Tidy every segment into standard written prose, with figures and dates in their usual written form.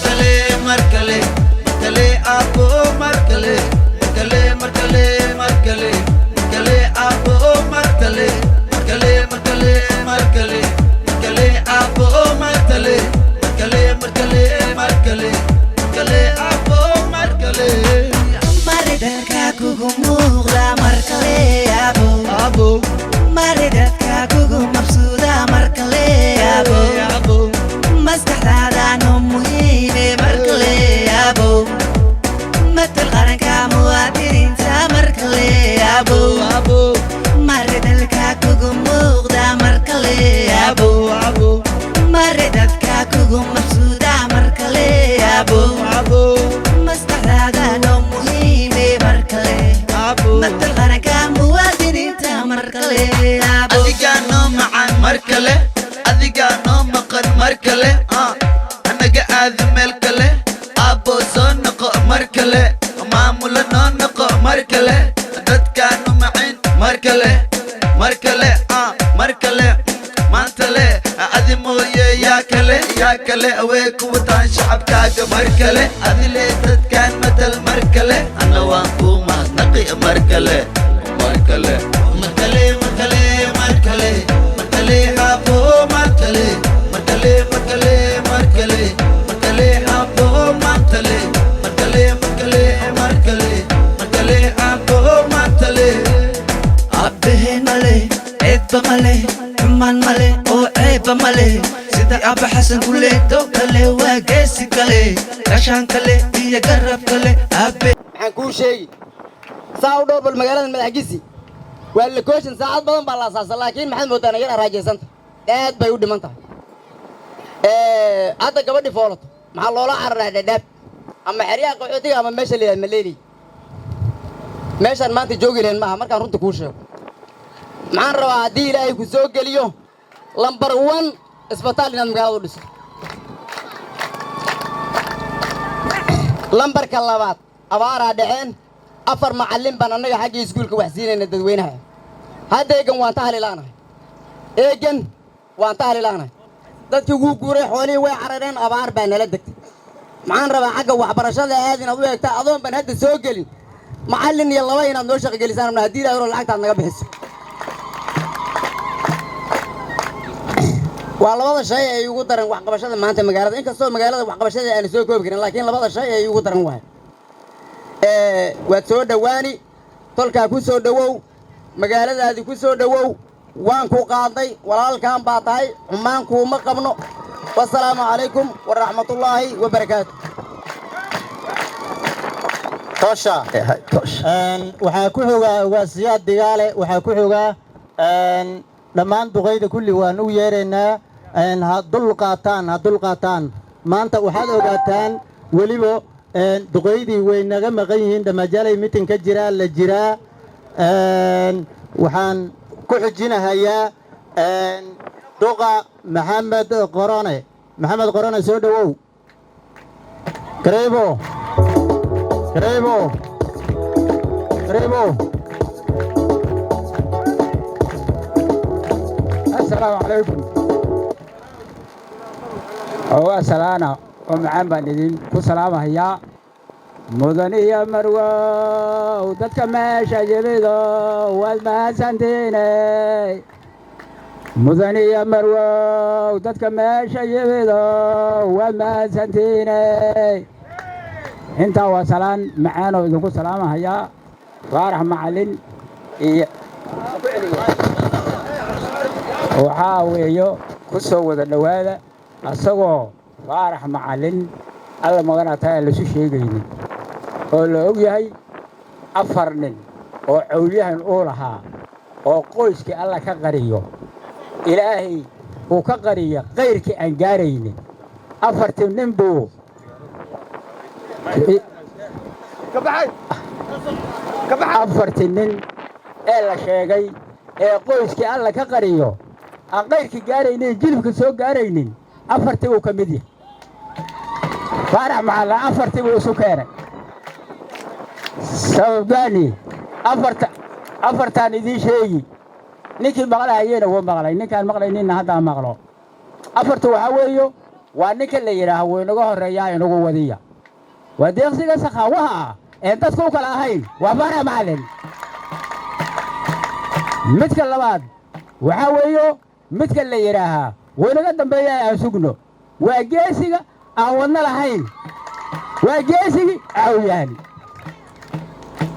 Markale, markale, markale aabbo, markale, markale, markale, markale, markale aabbo, markale, markale, markale, markale, markale aabbo, markale, markale, markale, markale, markale aabbo, markale. Mari dalka kugu muuqda mar kale abo. Aabbo. Mari dadka kugu mabsuuda mar kale abo. Aabbo. Maskaxdaada noo muhiime mar kale abo. Matal qaranka muwaadiniinta mar kale abo. Aabbo. Mari dalka kugu muuqda mar kale abo. Aabbo. Mari dadka kugu mabsuuda mar kale abo. Aabbo. Maskaxdaada noo muhiime mar kale. Aabbo. Matal qaranka muwaadiniinta mar kale abo. Adigaa noo macaan mar kale, adigaa noo maqan mar kale, anaga aadi meel kale. Aabbo, soo noqo mar kale, maamula noo noqo mar kale, dadkaanu macin mar kale, mar kale, mar kale. Maanta le adi mooye yaa kale, yaa kale awee ku wataan shacabkaaga mar kale? Adile dadkaan matal mar kale, anna waan kuu mahadnaqi mar kale, mar kale, mar kale, mar kale, mar kale, mar kale aabbo, mar kale, mar kale, mar kale, mar kale, mar kale aabbo, mar kale, mar kale, mar kale, mar kale, mar kale aabbo, mar kale. Abbaheen male, ceebba male, xumaan male oo ceebba male. Sida Abba Xasan Guleedo kale, waa geesi kale, gashaan kale iyo garab kale aabe. Maxaan kuu sheegi? Saa u dhowr bal magaalada Madaxgisi waa la kooshin. Saacad badan baa la asaasa, laakiin maxaad mooddaa yar araajaysan-ta, aad bay u dhiman tahay. Hadda gabadhii foolato maxaa loola cararaa? Dhadhaab ama xeryaha qaxootiga ama meesha la yidhahda Maleeley. Meeshaan maanta joogi lahayn maaha. Markaan runta kuu sheego, maxaan rabaa haddii Ilaahay ku soo geliyo, number one, isbitaal inaad magaalada u dhiso. Lambarka labaad, abaaraa dhaceen. Afar macallin baan annaga xaggii iskuulka wax siinayna dadweynaha. Hadda eegan waan tahlilaanahay, eegan waan tahlilaanahay. Dadkii wuu guuray, xoolihii way carareen, abaar baa nala degtay. Maxaan rabaa xagga waxbarashada aad inaad u eegtaa, adoon baan hadda soo gelin, macallin iyo laba inaad noo shaqo gelisaan rabnaa, haddii Ilahay ro lacagtaad naga bixiso. Waa labada shay ay ugu daran waxqabashada maanta magaalada, inkastoo magaalada waxqabashada aanu soo koobi karin, laakiin labada shay ay ugu daran waay. Waad soo dhowaani, tolkaa ku soo dhowow, magaaladaadii ku soo dhowow. Waan ku qaadnay, walaalkan baa tahay, xumaan kuuma qabno. Wasalaamu calaykum waraxmatullaahi wabarakaatu. Tosha. Waxaa ku xogaa ugaasiyaad Digaale, waxaa ku xogaa dhammaan duqayda kulli waan u yeeraynaa. Ha dul qaataan, ha dul qaataan. Maanta waxaad ogaataan weliba duqaydii way naga maqan yihiin, dhamaajalay mitin ka jiraa la jiraa. Waxaan ku xijinahayaa duqa Maxamed Qorone. Maxamed Qorone, soo dhowow. Kareebo, kareebo, kareebo. Assalaamu calaykum. Waa salaana oo macaan baan idin ku salaamahayaa, mudan iyo marwow, dadka meesha yimido, waad mahadsantiiney. Mudan iyo marwow, dadka meesha yimido, waad mahadsantiiney. Intaa waa salaan macaan oo idinku salaamahayaa. Faarax Macallin iyo waxaa weeyo ku soo wada dhowaada, asagoo Faarax Macallin alla maganataa aan laisu sheegaynin oo la og yahay, afar nin oo cawlyahan uu lahaa oo qoyskii Alla ka qariyo, Ilaahay uu ka qariyo, kayrkii aan gaaraynin. Afartii nin buu, afartii nin ee la sheegay ee qoyskii Alla ka qariyo aan kayrkii gaaraynin, jilibka soo gaaraynin, afartii buu ka mid yahay Faarax Macallin. Afartii buu isu keenay. Sababgaani afarta afartaan idiin sheegi, ninkii maqlahayena wuu maqlay, ninkaan maqlayninna haddaa maqlo. Afartu waxaa weeyo Waa ninka la yidhaaha wuu inaga horreeyaa, inagu wadiya. Waa deeqsiga sakhaawaha ah een dadka u kala ahayn, waa Faarax Macallin. Midka labaad waxaa weeyo midka la yidhaahaa wuu inaga dambeeyaa, aan sugno. Waa geesiga aan wadno lahayn, waa geesigii Cawyahan.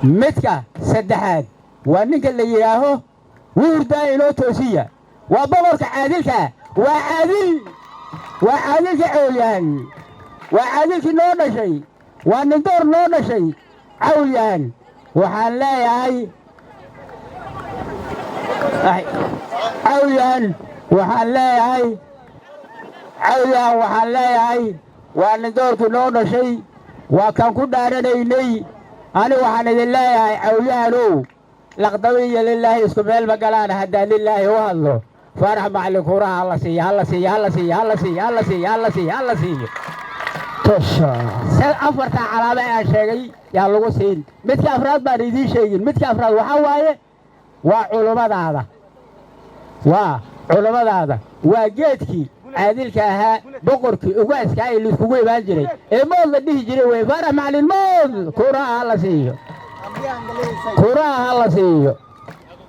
Midka saddexaad waa ninka la yidhaaho wuurdaa inoo toosiya, waa boqorka caadilkaa, waa caadil, waa caadilkii Cawlyahan, waa caadilkii noo dhashay, waa nindoor noo dhashay Cawlyahan. Waxaan leeyahay Cawlyahan, waxaan leeyahay Cawlyahan, waxaan leeyahay waa nindoorkii noo dhashay, waa kaan ku dhaaranaynay. Ani waxaan idin leeyahay Cawlyahanow, laqdabi iyo lilaahi isku meel ma galaan. Haddaan lilaahi u hadlo, Faarax Macallin kuuraha hala siiyo, hala siiyo, hala siiyo, hala siiyo, hala siiyo, hala siiyo, hala siiyo. Afartaa calaamo aan sheegay yaa lagu siin. Midka afraad baan idiin sheegin. Midka afraad waxaa waaye waa culummadaada, waa culummadaada, waa geedkii caadilka ahaa, boqorkii ugaaska ee laiskugu imaan jiray ee mood la dhihi jiray wey. Faarax Macallin mood kuuraha hala siiyo, kuuraha hala siiyo.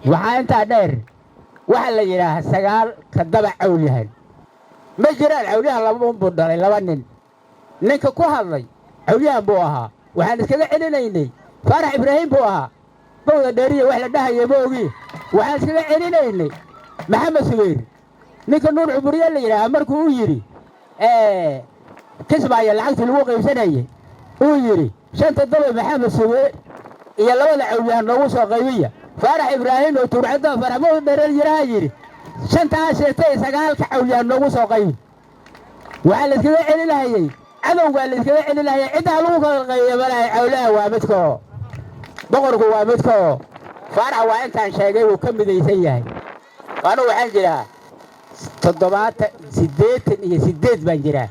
Waxaa intaa dheer waxaa la yidhaahaa sagaal ka daba Cawlyahan ma jiraan. Cawlyahan laba unbuu dhalay, laba nin. Ninka ku hadlay Cawlyahan buu ahaa. Waxaan iskaga celinaynay Faarax Ibraahim buu ahaa, bawda dheeriya wax la dhahaya ma ogi. Waxaan iskaga celinaynay Maxamed Subayr, ninka Nuur Cuburiye la yidhaahaa, markuu u yidhi Kismaayo lacagtii lagu qaybsanayey, uu yidhi shanta daba Maxamed Subayr iyo labada Cawlyahan noogu soo qaybiya. Faarax Ibraahim oo tuurcadda Faarax bawda dherer yidhaha yidhi shantaa sheegtay sagaalka Cawlyahan noogu soo qaybi. Waxaa la iskaga celinahayey cadowgaa, la iskaga celinahayay ciddaa lagu kala qaybiya malahay. Cawlaha waa midkoo, boqorku waa midkoo. Faarax waa intaan sheegay wuu ka midaysan yahay. Anugu waxaan jiraa 70, 88 baan jiraa.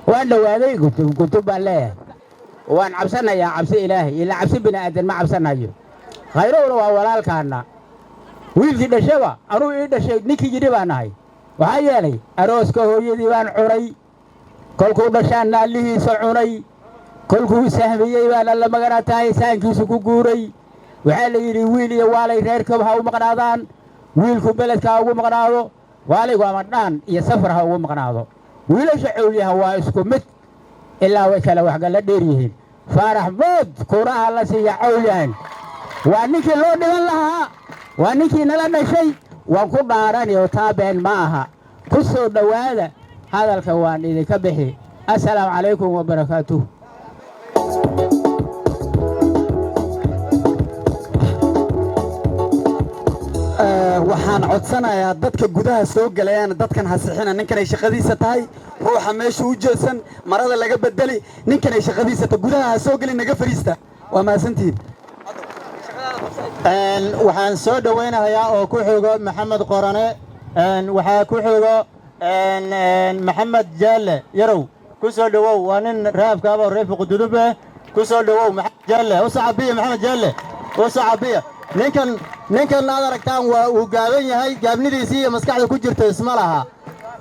Waan dhowaaday, gutub gutub baan leeyahay. Waan cabsanayaa cabsi Ilaahay, ilaa cabsi bini aadan ma cabsanayo. Khayrowna waa walaalkaana, wiilkii dhashaba anugu ii dhashay ninkii yidhi baan ahay. Waxaa yeelay arooska hooyadii baan cunay, kolkuu dhashaan naallihiisa cunay, kolkuu sahmiyey baan alla magana tahay saankiisu ku guuray. Waxaa la yidhi wiil iyo waalay reerkaba ha u maqnaadaan, wiilku beledka ha ugu maqnaado, waalaygu ama dhaan iyo safar ha ugu maqnaado. Wiilasha Cawlyahan waa isku mid, ilaa way kala waxgalla dheer yihiin. Faarax mood kuuraha la siiya Cawlyahan, waa ninkii loo dhiban lahaa, waa ninkii nala dhashay. Waan ku dhaarani oo taa been ma aha. Ku soo dhowaada hadalka, waan idinka bixi. Assalaamu calaykum wabarakaatuh. Waxaan codsanayaa dadka gudaha soo galayaan dadkan hasixina. Ninkanay shaqadiisa tahay, ruuxa meesha u jeedsan marada laga bedeli, ninkanay shaqadiisa tahay gudaha ha soo gelin, naga fariista. Waa mahadsantihiin. Waxaan soo dhowaynayaa oo ku xigo Maxamed Qorane, waxaa ku xigo Maxamed Jaalle Yarow. Ku soo dhowow, waa nin raafkaaba oo reer Fuqududub eh. Ku soo dhowow Maxamed Jaalle, u sacabiya Maxamed Jaalle, u sacabiya. Ninkan aad aragtaan waa uu gaaban yahay, gaabnidiisii iyo maskaxda ku jirta isma laha,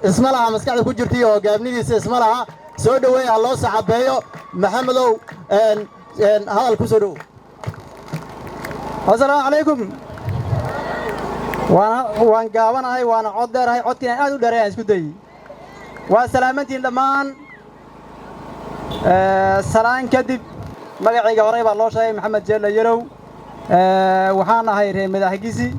isma laha. Maskaxda ku jirta iyo gaabnidiisa isma laha. Soo dhoweey, ha loo sacabeeyo. Maxamedow, hadal ku soo dhowow. Assalaamu calaykum. Waan gaabanahay, waana cod dheerahay, codkiina aad u dheeray aan isku dayey. Waa salaamantiin dhammaan. Salaan kadib, magacayga horey baa loo sheegay, Maxamed Jeelle Yarow. Waxaan ahay reer Madaxgisi.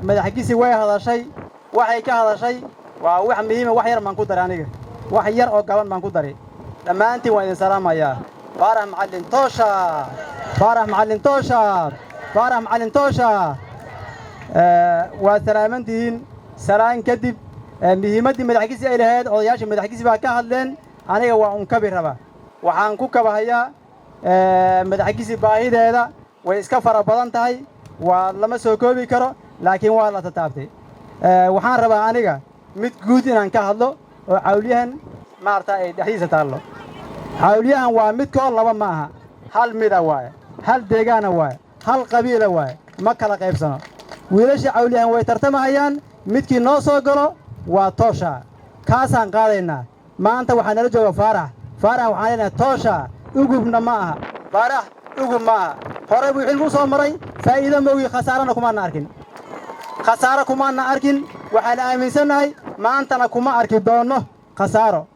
Madaxgisi way hadashay, waxay ka hadashay waa wax muhiima. Wax yar baan ku daray aniga, wax yar oo gaban baan ku daray. Dhammaantiin waan idin salaamayaa. Faarax Macallin toosha, Faarax Macallin toosha, Faarax Macallin toosha. Waa salaamantihiin. Salaan kadib, muhiimaddii Madaxgisi ay lahayd odayaasha Madaxgisi baa ka hadleen. Aniga waa un kabi raba, waxaan ku kabahayaa Madaxgisi baahideeda way iska fara badan tahay, waa lama soo koobi karo, laakiin waa la tataabtay. Waxaan rabaa aniga mid guud inaan ka hadlo oo Cawlyahan maarata ay dhexdiisa taallo. Cawlyahan waa midkoo laba ma aha, hal mida waaye, hal deegaana waaye, hal qabiila waaye, ma kala qaybsano. Wiilasha Cawlyahan way tartamahayaan, Midkii noo soo galo waa toosha, kaasaan qaadaynaa. Maanta waxaa nala jooga Faarax. Faarax waxaan leenahay toosha, ugubna ma aha. Faarax ugub ma aha. Horey buu xilku soo maray, faa'iido ma ogi, khasaarana kumaana arkin, khasaaro kumaana arkin. Waxaan aaminsannahay maantana kuma arki doonno khasaaro.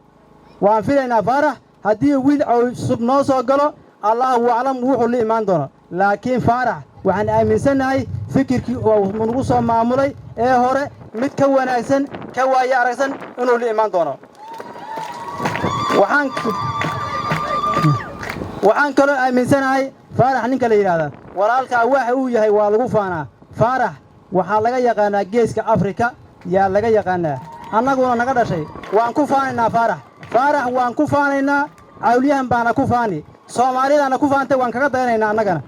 Waan filaynaa Faarax haddii wiil cusub noo soo galo, Allahu aclam wuxuu la imaan doono, laakiin Faarax waxaan aaminsannahay fikirkii uu nagu soo maamulay ee hore mid ka wanaagsan, ka waaye aragsan inuu la imaan doono. Waxaan kaloo aaminsanahay Faarax ninka la yidhaahda, walaalkaa waxa uu yahay waa lagu faanaa. Faarax waxaa laga yaqaanaa Geeska Afrika yaa laga yaqaanaa, annaguna naga dhashay. Waan ku faanaynaa Faarax. Faarax waan ku faanaynaa, Cawliyahan baana ku faani, Soomaalidaana ku faantay, waan kaga dayanaynaa annagana.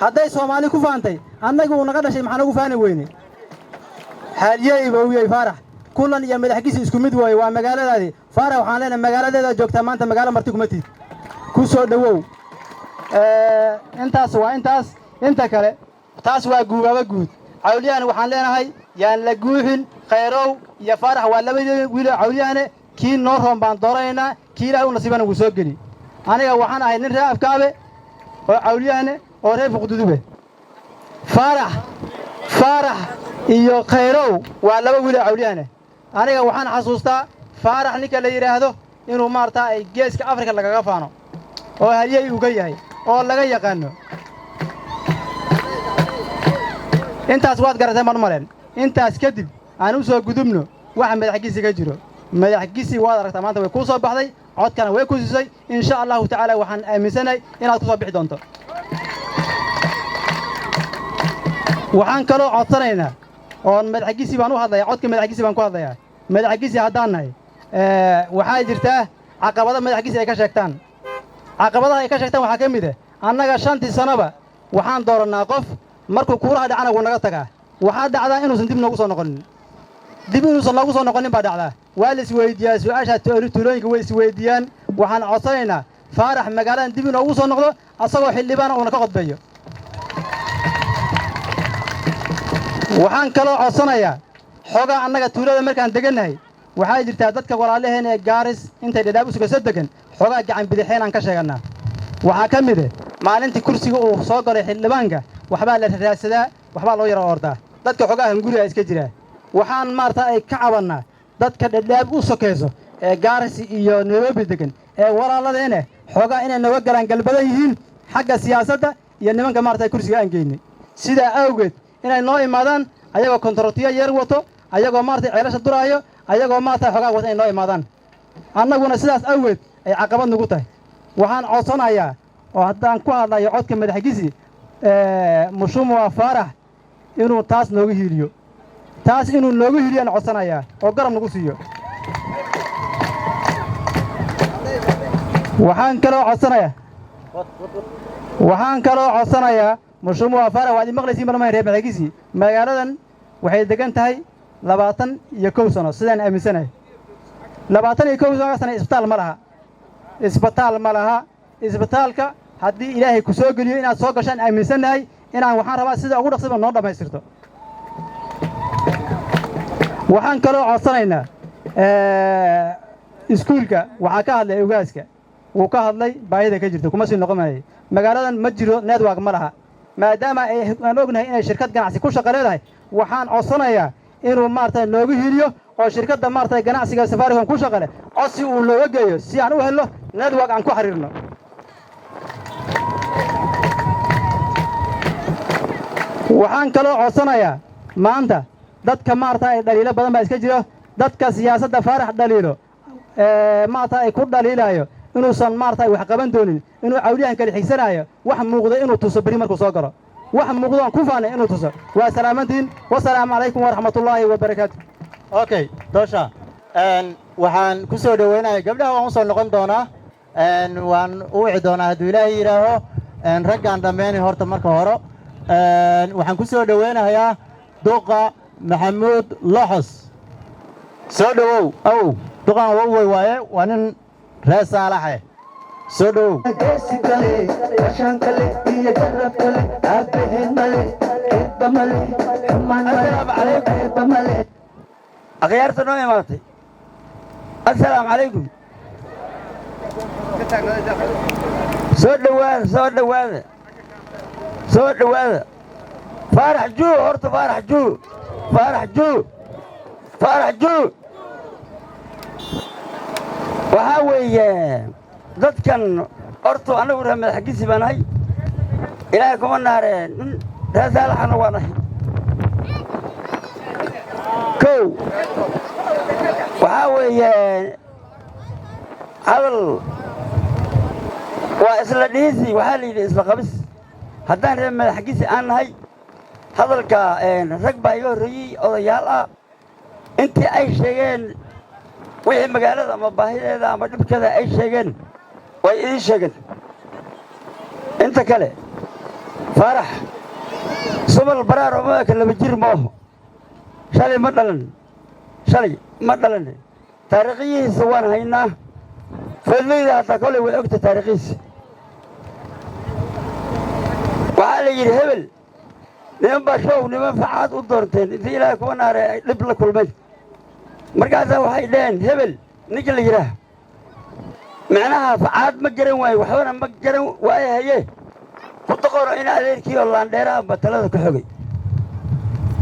Hadday Soomaali ku faantay, annaga uu naga dhashay, maxaa nagu faani weyne? Halyey buu yahay Faarax. Kulan iyo Madaxgiisi isku mid waaye, waa magaaladaadii. Faarax waxaan leenahay magaaladeedaa joogtaa maanta, magaalo marti kuma tiid, ku soo dhowow. Intaas waa intaas. Inta kale taas waa guubaaba guud. Cawliyahan waxaan leenahay yaan la guuxin. Khayrow iyo Faarax waa labadii wiiloo Cawliyahane, kii noo roon baan dooranaynaa, kii Ilaahay u nasiibana wuu soo geli. Aniga waxaan ahay nin reer Afkaabe oo Cawliyahane oo reer Fuqdudube. Faarax iyo Khayrow waa laba wiiloo Cawliyahane. Aniga waxaan xasuustaa Faarax ninka la yidhaahdo inuu maarata ay Geeska Afrika lagaga faano oo halyey uga yahay oo laga yaqaano. Intaas waad garatay mar maleen. Intaas kadib aan u soo gudubno waxa Madaxgisi ka jiro. Madaxgisi waad aragtaa, maanta way kuu soo baxday, codkana way ku siisay. Insha Allahu tacaala waxaan aaminsanahay inaad ku soo bixi doonto. Waxaan kaloo codsanaynaa oon Madaxgisi baan u hadlayaa, codka Madaxgisi baan ku hadlayaa. Madaxgisi haddaan nahay, waxaa jirtaa caqabado Madaxgisi ay ka sheegtaan. Caqabadaha ay ka sheegtaan waxaa ka mid ah annaga 5-tii sanoba waxaan doorannaa qof, markuu kuuraha dhacana wuu naga tagaa. Waxaa dhacdaa inuusan dib noogu soo noqonin, dib inuusan noogu soo noqonin baa dhacdaa. Waa la isweydiiyaa su'aashaa, tuulooyinka way isweydiiyaan. Waxaan codsanaynaa Faarax magaaladan dib inoogu soo noqdo asagoo xildhibaana uuna ka qodbeeyo. Waxaan kaloo codsanayaa xoogaa annaga tuulada markaan degannahay waxaa jirtaa dadka walaalaheena ee Gaaris intay Dhadhaab u sugayso degan xoogaa gacan bidixeen aan ka sheegannaa. Waxaa ka mid eh maalintii kursiga uu soo galay xildhibaanka waxbaa la raadsadaa, waxbaa loo yara ordaa, dadka xoogaa hanguriga iska jiraa. Waxaan maarata ay ka cabannaa dadka Dhadhaab u sokayso ee Gaaris iyo Nairobi degan ee walaaladeena xoogaa inay nooga galaan galbadan yihiin xagga siyaasadda iyo nimanka maarata kursiga aan geynay. Sidaa awgeed inay noo imaadaan ayagoo kontaratiyo yar wato, ayagoo maarata ceelasha duraayo, ayagoo maarata xoogaa wata inay noo imaadaan, annaguna sidaas awgeed ay caqabad nagu tahay. Waxaan codsanayaa oo haddaan ku hadlayo codka Madaxgisi, Mushumuwa Faarax inuu taas nooga hiiliyo, taas inuu nooga hiiliyaan codsanayaa oo garab nagu siiyo. Waxaan kaloo codsanayaa Mushumuwa Faarax, waad imaqlaysiin balmayn reer Madaxgisi. Magaaladan waxay degan tahay 21 sano sidaan aaminsanahay. 21 sano isbitaal ma laha, isbitaal ma laha. Isbitaalka haddii Ilaahay ku soo geliyo inaad soo gashaan aaminsannahay inaan waxaan rabaa sida ugu dhaqsiba noo dhammaystirto. Waxaan kaloo codsanaynaa iskuulka. Waxaa ka hadlay ogaaska, wuu ka hadlay baahida ka jirta, kuma sii noqon maayay. Magaaladan ma jiro network ma laha. Maadaama aan ognahay inay shirkad ganacsi ku shaqo leedahay, waxaan codsanayaa inuu maarata noogu hiliyo oo shirkadda maarata ganacsiga Safaricom ku shaqale codsi uu nooga geeyo si aan u helno network aan ku xiriirno. Waxaan kaloo codsanayaa maanta dadka maarata ay dhaliilo badan baa iska jiro, dadka siyaasadda Faarax dhaliilo maarata ay ku dhaliilaayo inuusan maarata wax qaban doonin, inuu Cawliyahan kala xigsanaayo, wax muuqda inuu tuso beri markuu soo galo, wax muuqdo aan ku faanay inuu tuso. Waa salaamantiin, wasalaamu calaykum waraxmatullaahi wabarakaatu. Okay, toosha. Waxaan ku soo dhoweynayaa gabdhaha, waan u soo noqon doonaa, waan u wici doonaa hadduu Ilaahay yidhaaho. Raggaan dhammeynay horta marka hore. Waxaan ku soo dhoweynayaa duqa Maxamuud Loxos. Soo dhowow awow. Duqan awowey waaye, waa nin reer Saalaxe. Soo dhowow. Geesi kale, gashaan kale iyo garab kale, aabbaheen male, cidba Ceebba male, xumaan male oo ceebba male. Akhyaarta noo imaatay, assalaamu calaykum. Soo dhowaada, soo dhowaada, soo dhowaada. Faarax juu horta, Faarax juu, Faarax juu, Faarax juu. Waxaa weeye dadkan horta annagu reer Madaxgisi baan nahay. Ilaahay kuma naaree, nin reer Saalaxana waa nahay. Kow, waxaa weeye hadal waa isla dhiisi, waxaa la yidhi isla qabis. Haddaan reer Madaxgisi aan nahay, hadalka rag baa iga horreeyey, odayaal ah. Intii ay sheegeen wixii magaalada ama baahideeda ama dhibkeeda ay sheegeen way idiin sheegeen. Inta kale, Faarax sumal baraar oo maaka laba jir ma aho. Shalay ma dhalan, shalay ma dhalan. Taariikhiyihiisa waan haynaa. Fadlayda hataa kolay way ogta taariikhihiisa. Waxaa la yidhi hebel niman baa show niman facaad u doorteen intii Ilaahay kuwa naare ay dhib la kulmeen. Markaasaa waxay dhaheen hebel ninka la yidhaah micnaha facaad ma garan waayo, waxbana ma garan waayo, haye ku doqono in adeerkii oo laandheeraha ba talada ka xogay,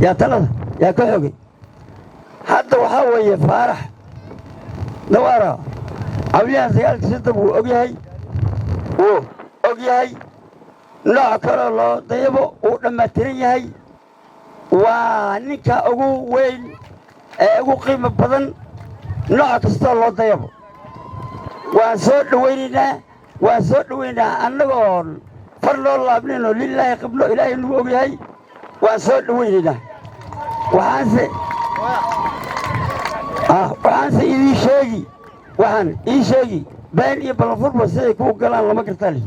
yaa talada yaa ka xogay. Hadda waxaa weeye Faarax Dawaara cawliyahan 9-ka wuu og yahay, wuu og yahay. Nooc kaloo loo dayabo wuu dhammaatiran yahay. Waa ninka ugu weyn ee ugu qiimo badan nooc kastoo loo dayabo. Waan soo dhowaynaynaa, waan soo dhowaynaynaa, annagoon far loo laabninoo lilaahi qabno, Ilaahay nagu og yahay. Waan soo dhowaynaynaa. Waxaanse idiin sheegi, waxaan ii sheegi, been iyo ballanfurba siday kuu galaan lama gartaa li.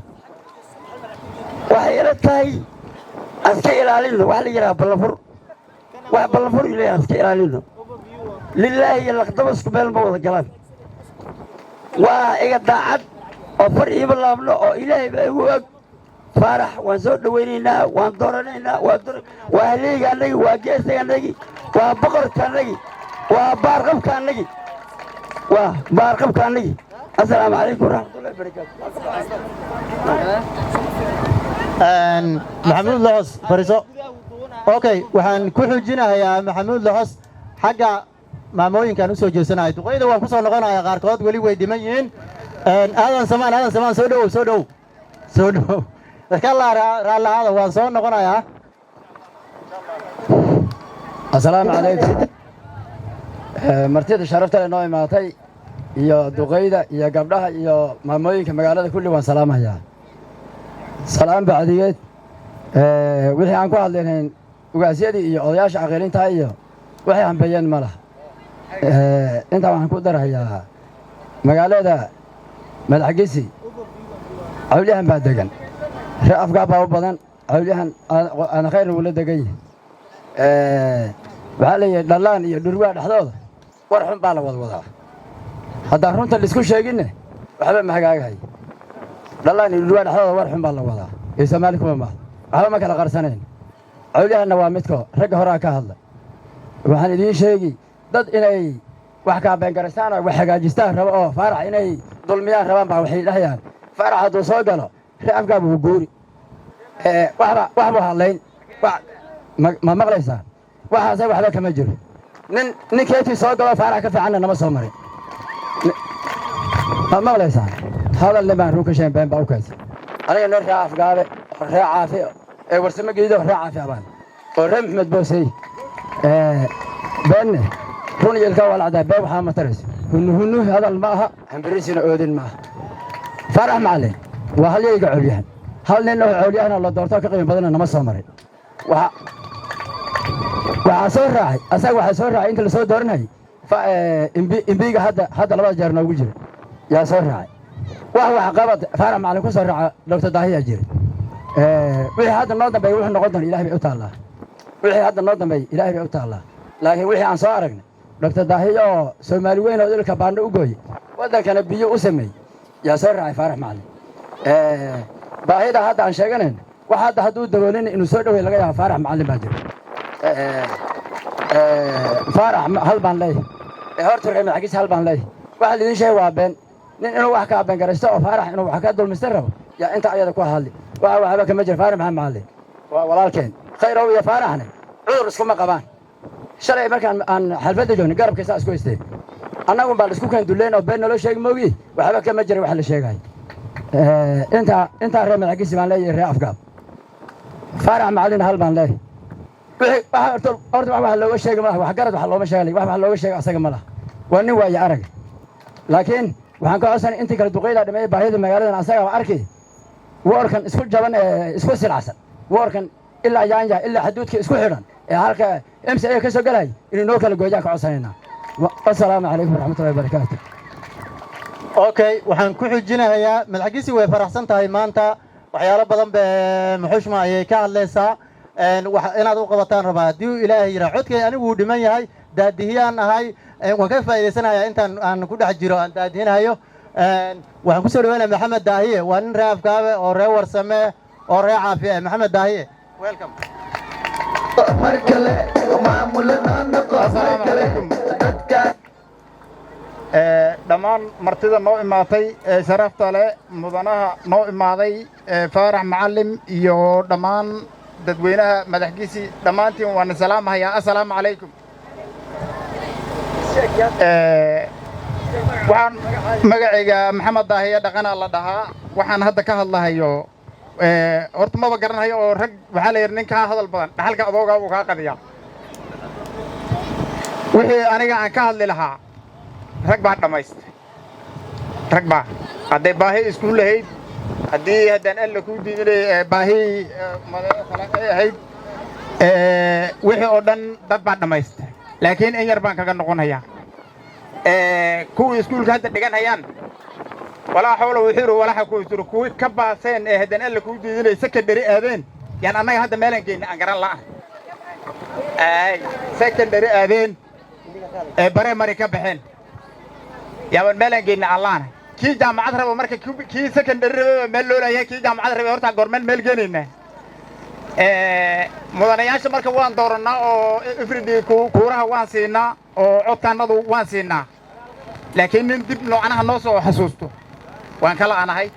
Waxay ila tahay aan iska ilaalino waxa la yidhaha ballanfur. Wax ballanfur ilaa aan iska ilaalino. Lilaahi iyo laqdaba isku meel ma wada galaan. Waa iga daacad oo far iima laabno oo Ilaahay baa igu og. Faarax waan soo dhowaynaynaa, waan dooranaynaa. Waa haleeyga annagi, waa geesiga annagi, waa boqorka annagi, waa baarqabka annagi, waa baarqabka annagi. Assalaamu calaykum waraxmatullahi wabarakaatu. Maxamuud Loxos, fariiso. Okay, waxaan ku xujinahayaa Maxamuud Loxos. Xagga maamooyinkaan u soo jeesanahay, duqeyda waan ku soo noqonaya, qaarkood weli way dhiman yihiin. Aadan Samaan, Aadan Samaan, soo dhowow, soo dhowow, soo dhowow. Dadka laa raallahaada, waan soo noqonayaa. Assalaamu calaykum. Martida sharafta leh noo imaatay iyo duqeyda iyo gabdhaha iyo maamooyinka magaalada kulli waan salaamayaa. Salaam bacdigeed, wixii aan ku hadlaynayn ugaasyadii iyo odayaasha caqiilintaa iyo waxay hambeeyeen ma laha. Intaa waxaan ku darayaa magaalada Madaxgisi cawlyahan baa degan, ree Afgaa baa u badan. Cawlyahan aana khayrna wula degan yihi. Waxaa leeyahay dhallaan iyo dhurwaa dhexdooda war xun baa la wadwadaa. Haddaan runta laisku sheeginne waxba ma hagaagahay. Dhallaan iyo dhurwaa dhexdooda war xun baa la wadaa ee Soomaali kuma mahdo, waxba ma kala qarsanayn. Cawlyahanna waa midko ragga horaa ka hadla. Waxaan idiin sheegi dad inay wax kaabeengaraystaan oo wax hagaajistaan rabo oo Faarax inay dulmiyaan rabaan baa waxay dhahayaan Faarax hadduu soo galo ree Afgaa buu guuri, waxba wax buu hadlayn. Ma maqlaysaa? Waxaase waxba kama jiro. Nin nin keetii soo galo Faarax ka fiicanna nama soo marin. Ma maqlaysaa? Hadal nin baan run ka sheegin been baa u kaysa. Aniga nin ree Afgaabe oo ree Caafi ee Warsamo Geedo, ree Caafi abaan oo ree Maxmed Boosey. Beenne run iyo ilkaa waa la caddaa. Been waxaa ma tarayso. Hunnu hunnu hadal ma aha, hambirisiina oodin ma aha. Faarax Macalin waa halyayga cowlyahan. Hal nin oo cowlyahana la doorto ka qiimo badanna nama soo marin. Waxaa soo raacay asaga, waxaa soo raacay inta lasoo dooranayay imbiga hadda labada jeer noogu jira yaa soo raacay. Wax waxqabad Faarax Macalin ku soo raaca Doctor Daahiyaa jira. Wixii hadda noo dambeeya wuxuu noqon doona Ilahay bay u taallaa. Wixii hadda noo dambeeya Ilaahay bay u taallaa, laakiin wixii aan soo aragnay Doctor Daahiya oo Soomaali weyn oo dhulka baandho u gooyey, waddankana biyo u sameeyey yaa soo raacay Faarax Macalin. Baahida hadda aan sheeganayn wax hadda hadduu daboolin inuu soo dhowey laga yaabo Faarax Macalin baa jira. Faarax hal baan leeyahay. Horta reer Madaxgisi hal baan leeyahay. Waxa laidin sheegay waa been. Nin inuu wax ka been garaysto oo Faarax inuu wax ka dulmista rabo yaa inta ayada ku hadli. Waxa waxba kama jiro. Faarax Maxamed Macallin waa walaalkeen. Khayrow iyo Faaraxne cudur iskuma qabaan. Shalay markaan aan xalfadda joognay, garabkiisaa isku haysteen. Annagun baa la isku keen dulleen oo been naloo sheegi moogi, waxba kama jira wax la sheegayo. Intaa reer Madaxgisi baan leeyahay. Reer Afgaab, Faarax Macallin hal baan leeyahay. Wixii waxa horta wax looga sheegi malaha, waxgarad wax looma sheegay, wax looga sheega asaga ma laha, waa nin waaye arag. Laakiin waxaan ka codsanay intii kale duqeyda dhameeyay baahida magaaladan asaga arki, woorkan isku jaban ee isku silacsan, woorkan ilaa Yaanya ilaa xaduudka isku xidhan ee halka MCA ka soo galay inuu noo kala gooyaan ka codsanaynaa. Wasalaamu calaykum waraxmatullahi wabarakaatu. Okay, waxaan ku xijinahayaa Madaxgisi. Way faraxsan tahay maanta, waxyaalo badan be muxushma ayay ka hadlaysaa. Inaad u qabataan rabaa haddii uu Ilaahay yidhaa. Codkay anigu wuu dhiman yahay, daadihiyaan ahay, waan ka faa'iidaysanayaa intaan aan ku dhex jiro aan daadihinayo. Waxaan kusoo dhaweynaya Maxamed Daahiye. Waa nin ree Afgaabe oo ree Warsame oo ree Caafiye. Maxamed Daahiye, welcome. Mar kale maamula noo noqo, mar kale dadka. Dhammaan martida noo imaatay ee sharafta leh, mudanaha noo imaaday Faarax Macallim iyo dhammaan dadweynaha Madaxgisi, dhammaantiin waana salaamahayaa. Assalaamu calaykum. Waxaan magacayga Maxamed Daahiye Dhaqanaa la dhahaa. Waxaan hadda ka hadlahayo horta maba garanayo oo rag waxaa la yidhi nin kaa hadal badan dhaxalka adoogaa uu kaa qadiyaa. Wixii aniga aan ka hadli lahaa rag baa dhammaystay, rag baa hadday baahi isku lahayd, haddii haddaan Alla kuu diidinay baahi kale ay ahayd, wixii oo dhan dad baa dhammaystay, laakiin in yar baan kaga noqonayaa. Kuwii iskuulka hadda dhigan hayaan, walaa xawla wuxuu walaxa ku jiro, kuwii ka baaseen ee haddaan Alla kuu diidinay secondary aadeen, yaan annaga hadda meelaan geyna aan garan la'ah ay secondary aadeen ee primary ka baxeen, yaaban meelaan geyna aan la'anahay. Kii jaamacad raba marka, kii secondary rababa meel loo leeyahay, kii jaamacad rabay horta goormeen meel geenaynaa? Mudanayaasha marka waan doorannaa oo everyday kuuraha waan siinaa oo codkaannadu waan siinaa, laakiin nin dib noocanaha noo soo xasuusto waan kala anahay.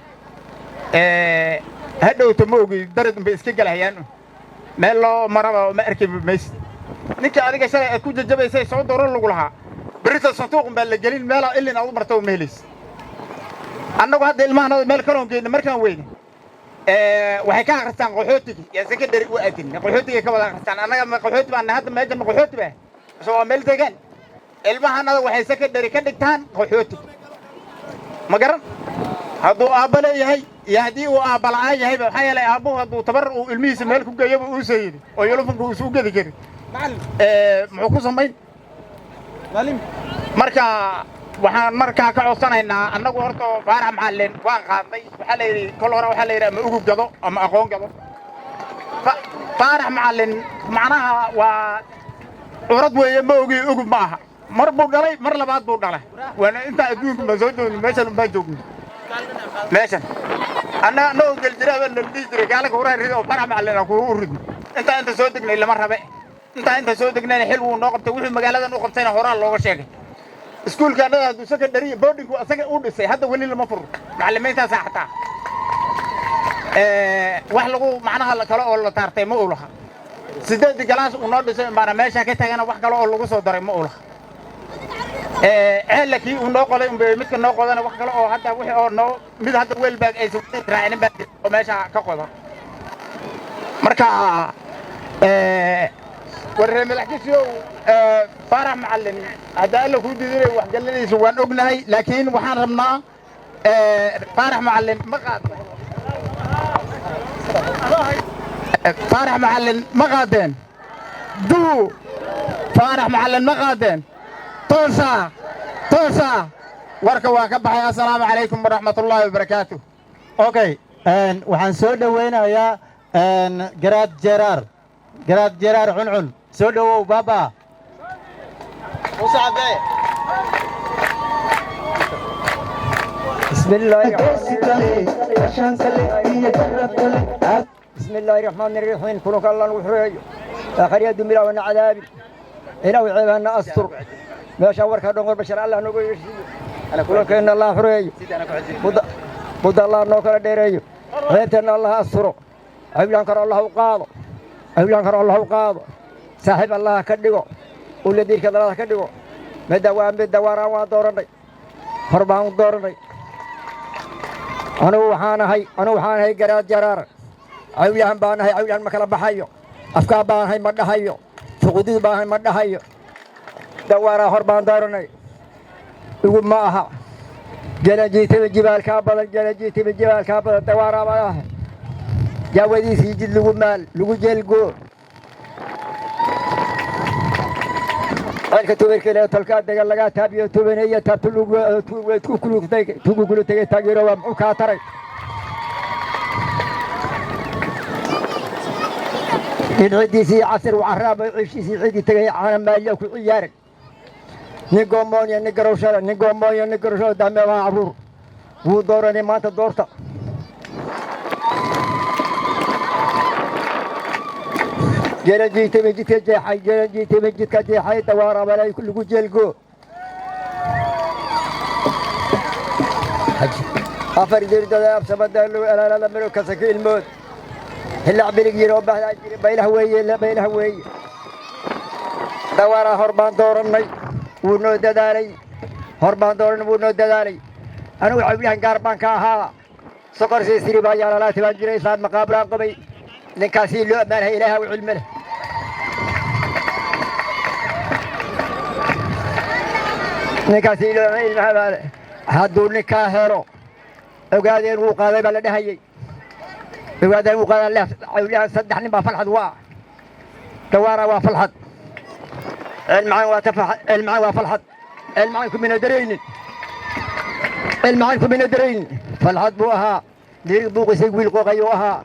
Hadhowta ma ogi, darad unbay iska gelahayaan, meel loo maraba ma arki maysid. Ninka adiga shalay aad ku jajabaysay soo dooro lagu lahaa, berrita sanduuq unbaa la gelin, meelaa ilin aad u marta ma helaysid. Annagu hadda ilmahanada meel kaloon geyna markaan weyne, waxay ka akhristaan qaxootiga, yaa secondary u aadin, qaxootiga ka wada akhristaan. Annaga ma qaxooti baan hadda? Meeshan ma qaxooti ba mise waa meel degan? Ilmahanada waxay secondary ka dhigtaan qaxootiga. Ma garan hadduu aabba leeyahay iyo haddii uu aabba la'aan yahayba. Maxaa yeelay, aabbuhu hadduu tabar uu ilmihiisa meel ku geeyaba uusa yidhi oo yulufanka uusa u gedi karin, muxuu ku samayn? Marka waxaan markaa ka codsanaynaa annagu horta Faarax Macallin waan qaadnay. Waxaa la yidhi kol hore, waxaa la yidhi ama ugub gado ama aqoon gado. Faarax Macallin macnaha waa curad weeye, ma ogi, ugub ma aha. Mar buu dhalay, mar labaad buu dhalay. Waana intaa adduunka ma soo joogno, meeshan unbaan joogno. Meeshan annaga annagoo geljira baa nala dhihi jiray gaalaka horaa rida oo Faarax Macallin aan kugu u ridno. Intaa inta soo degnay lama rabe, intaa inta soo degnayna xil wuu noo qabtay. Wuxuu magaaladan u qabtayna horaa looga sheegay. Iskuulka annaga hadduu secondary boardingku asaga u dhisay, hadda weli lama furo. Macallimiintaasaa xataa wax lagu macnaha kale oo la taartay ma uu laha. Sideedii galaas uu noo dhisay baana meesha ka tagana, wax kale oo lagu soo daray ma uu laha. Ceella kii uu noo qoday unbay midka noo qodana, wax kale oo hadda wixii oo noo mid hadda weelbaag aysan raacinin baa oo meesha ka qoda. Marka warree Madaxgisiyow, Faarax Macallin hadda Alla kuu diidinay waxgaladiisa waan ognahay, laakiin waxaan rabnaa Faarax Macallin ma qaadna? Faarax Macallin ma qaadeen? Duu Faarax Macallin ma qaadeen? Toosa toosa warka waan ka baxay. Assalaamu calaykum waraxmatullaahi wabarakaatu. Okay, waxaan soo dhowaynayaa Garaad Jeraar, Garaad Jeraar Cuncun. Soo dhowow baaba Muuse Cabde. بسم الله بسم الله الرحمن الرحيم. كلك الله وحريو. Aakhriya adduun Ilaahu na cadaabin. Ilaahu ceebahana astur. Meeshaan warkaa dhan war bashar Allah noogu yeeshiiyo. Kulankeenna Allah xureeyo. Mudda Allah noo kala dheereeyo. Ceebteenna Allah asturo. Cawlaan karo Allah u qaado. Cawlaan karo Allah u qaado. Saaxiib Allah ka dhigo. Ula diirka Allah ka dhigo. Midda waa midda waaraan waan doorannay. Hor baan u doorannay. Anigu waxaan ahay Garaad Jaraar. Cawlahan baan ahay, cawlahan ma kala baxayo. Afkaa baan ahay, ma dhahayo. Fuqudid baan ahay, ma dhahayo. Dawaaraa hor baan dooranay. Igu ma aha. Jalajiitaba jibaalkaa badan, jalajiitaba jibaalkaa badan, dawaaraa baan ahay. Jaawadiisii jid lagu maal, lagu jeelgoo. Ceelka tuberkele tolkaa degan lagaa taabiyo tubaneeya taabtu tugu kulu tegay taageero waa muxuu kaa taray. Nin ciddiisii casir u carraaba cishiisii ciddii tegay caana maaliya ku ciyaaray. Nin goomooniya nin garowshada, nin goomooniya nin garowshada daameebaha carruur. Wuu dooranay maanta doorta. Jeelajiitaba jidka jeexay, jeelajiitaba jidka jeexay, dawaarabalay lagu jeelgoo. Afar dirdada absamada alaalada miro kasaka ilmood. Hilac bilig yiri oo bahdaa jiri baylaha weeye, baylaha weeye. Dawaaraa hor baan doorannay, wuu noo dadaalay. Hor baan doorannay, wuu noo dadaalay. Anigu cawlahan gaar baan ka ahaa. Sokor siisiri baa yaalalaati baan jiray, islaan maqaabulaan qabay. Ninkaasii loo ammaanhay Ilaaha u cilmi leh. Ninkaasii loo ilmaha baa leh. Hadduu ninkaa helo ogaadeen wuu qaaday baa la dhahayey. Ogaadeen wuu qaaday leh cawlahan saddex nin baa falxad waa. Dawaara waa falxad. Cilmacaan waa tafax, cilmacaan waa falxad. Cilmacaan kumina daraynin. Cilmacaan kumina daraynin. Falxad buu ahaa. Dirig buuqisay wiil qooqayuu ahaa.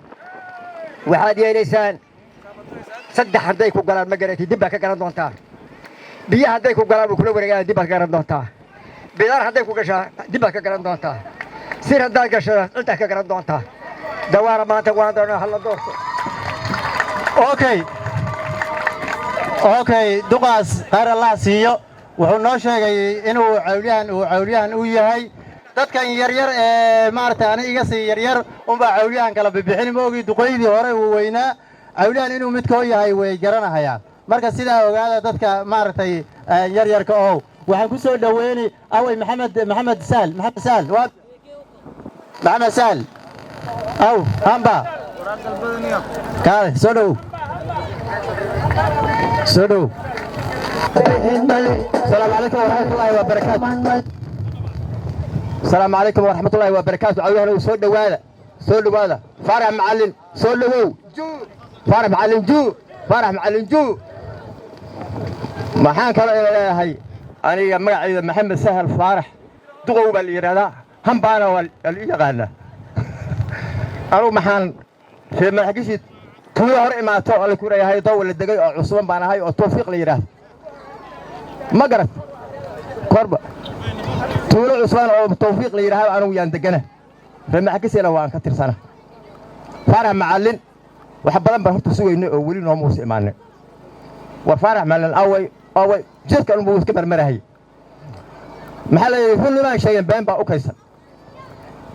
Waxaad yeelaysaan saddex hadday ku galaan ma garatid, dib baad ka garan doontaa. Biyaha hadday ku galaan wuu kula wareegaan, dib baad ka garan doontaa. Bidaar hadday ku gashaa dib baad ka garan doontaa. Sir haddaad gasho ciddaad ka garan doontaa. Dawaara maanta waan doonaa hala doorto. Okay, duqaas khayr Allah siiyo. Wuxuu noo sheegay inuu cawlyahan uu cawlyahan u yahay. Dadkan yaryar ee maaragtay ani iga sii yaryar unbaa cawlyahan kala bibixin ma ogi. Duqaydii hore uu weynaa cawlyahan inuu midkoo yahay way garanahayaan. Marka sidaa ogaada dadka maaragtay yaryarka ow. Waxaan ku soo dhoweyni awey Maxamed, Maxamed Sahal, Maxamed Sahal, waa Maxamed Sahal aw hamba kaale soo dhow, soo dhow. السلام عليكم ورحمة الله وبركاته. السلام عليكم ورحمة الله وبركاته. عاوزنا soo dhawaada, soo dhawaada. Faarax Macalin soo dhawow. Faarax Macalin juu, Faarax Macalin juu. Maxaan kaloo ina leeyahay aniga magacayda Maxamed Sahal Faarax Duqow baa la yidhahdaa, hambaana waa la ii yaqaanaa. Anugu maxaan reer madaxgishii tuulo hor imaato oo la ku leeyahay doow la degay oo cusuban baan ahay oo Tawfiiq la yidhaahdo. Ma garat korba tuulo cusban oo Tawfiiq la yidhaahdo anigu yaan degana, reer madaxgisina waan ka tirsana. Faarax Macallin wax badan baan horta sugaynay oo weli nooma uusa imaanin. War Faarax Macallin away, away? Jidka unbuu iska marmarahay. Maxaa la yidhi? Run nimaan sheegeen been baa u kaysan.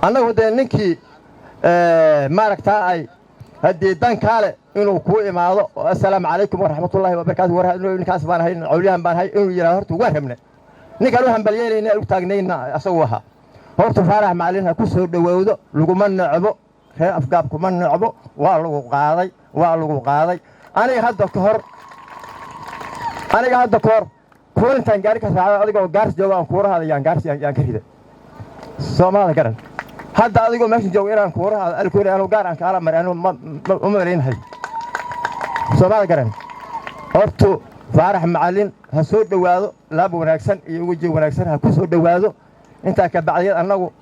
Annagu dee ninkii maaragtaa ay haddii dan kaale inuu kuu imaado oo assalaamu calaykum waraxmatullaahi wabarakaatu, war ninkaas baan ahay, cawliyahan baan ahay inuu yidhahdo horta waa rabne. Ninkaan u hambalyeynayna u taagnayna asagu ahaa. Horta Faarax Macalin ha ku soo dhowowdo, laguma necbo, reer Afgaab kuma necbo. Waa lagu qaaday, waa lagu qaaday. Aniga hadda ka hor kuwa intaan gaari ka raacday adigoo Gaars jooga aan kuurahaada yaan Gaars yaan ka riday. Soomaalida garan hadda adigoo meesha jooga inaan kuurahaada alkuuri anu gaar aan kaala maray anu ma malaynahay. Soomaalida garan hortu Faarax Macalin ha soo dhowaado, laab wanaagsan iyo weji wanaagsan ha ku soo dhowaado. Intaa ka bacdiyeed annagu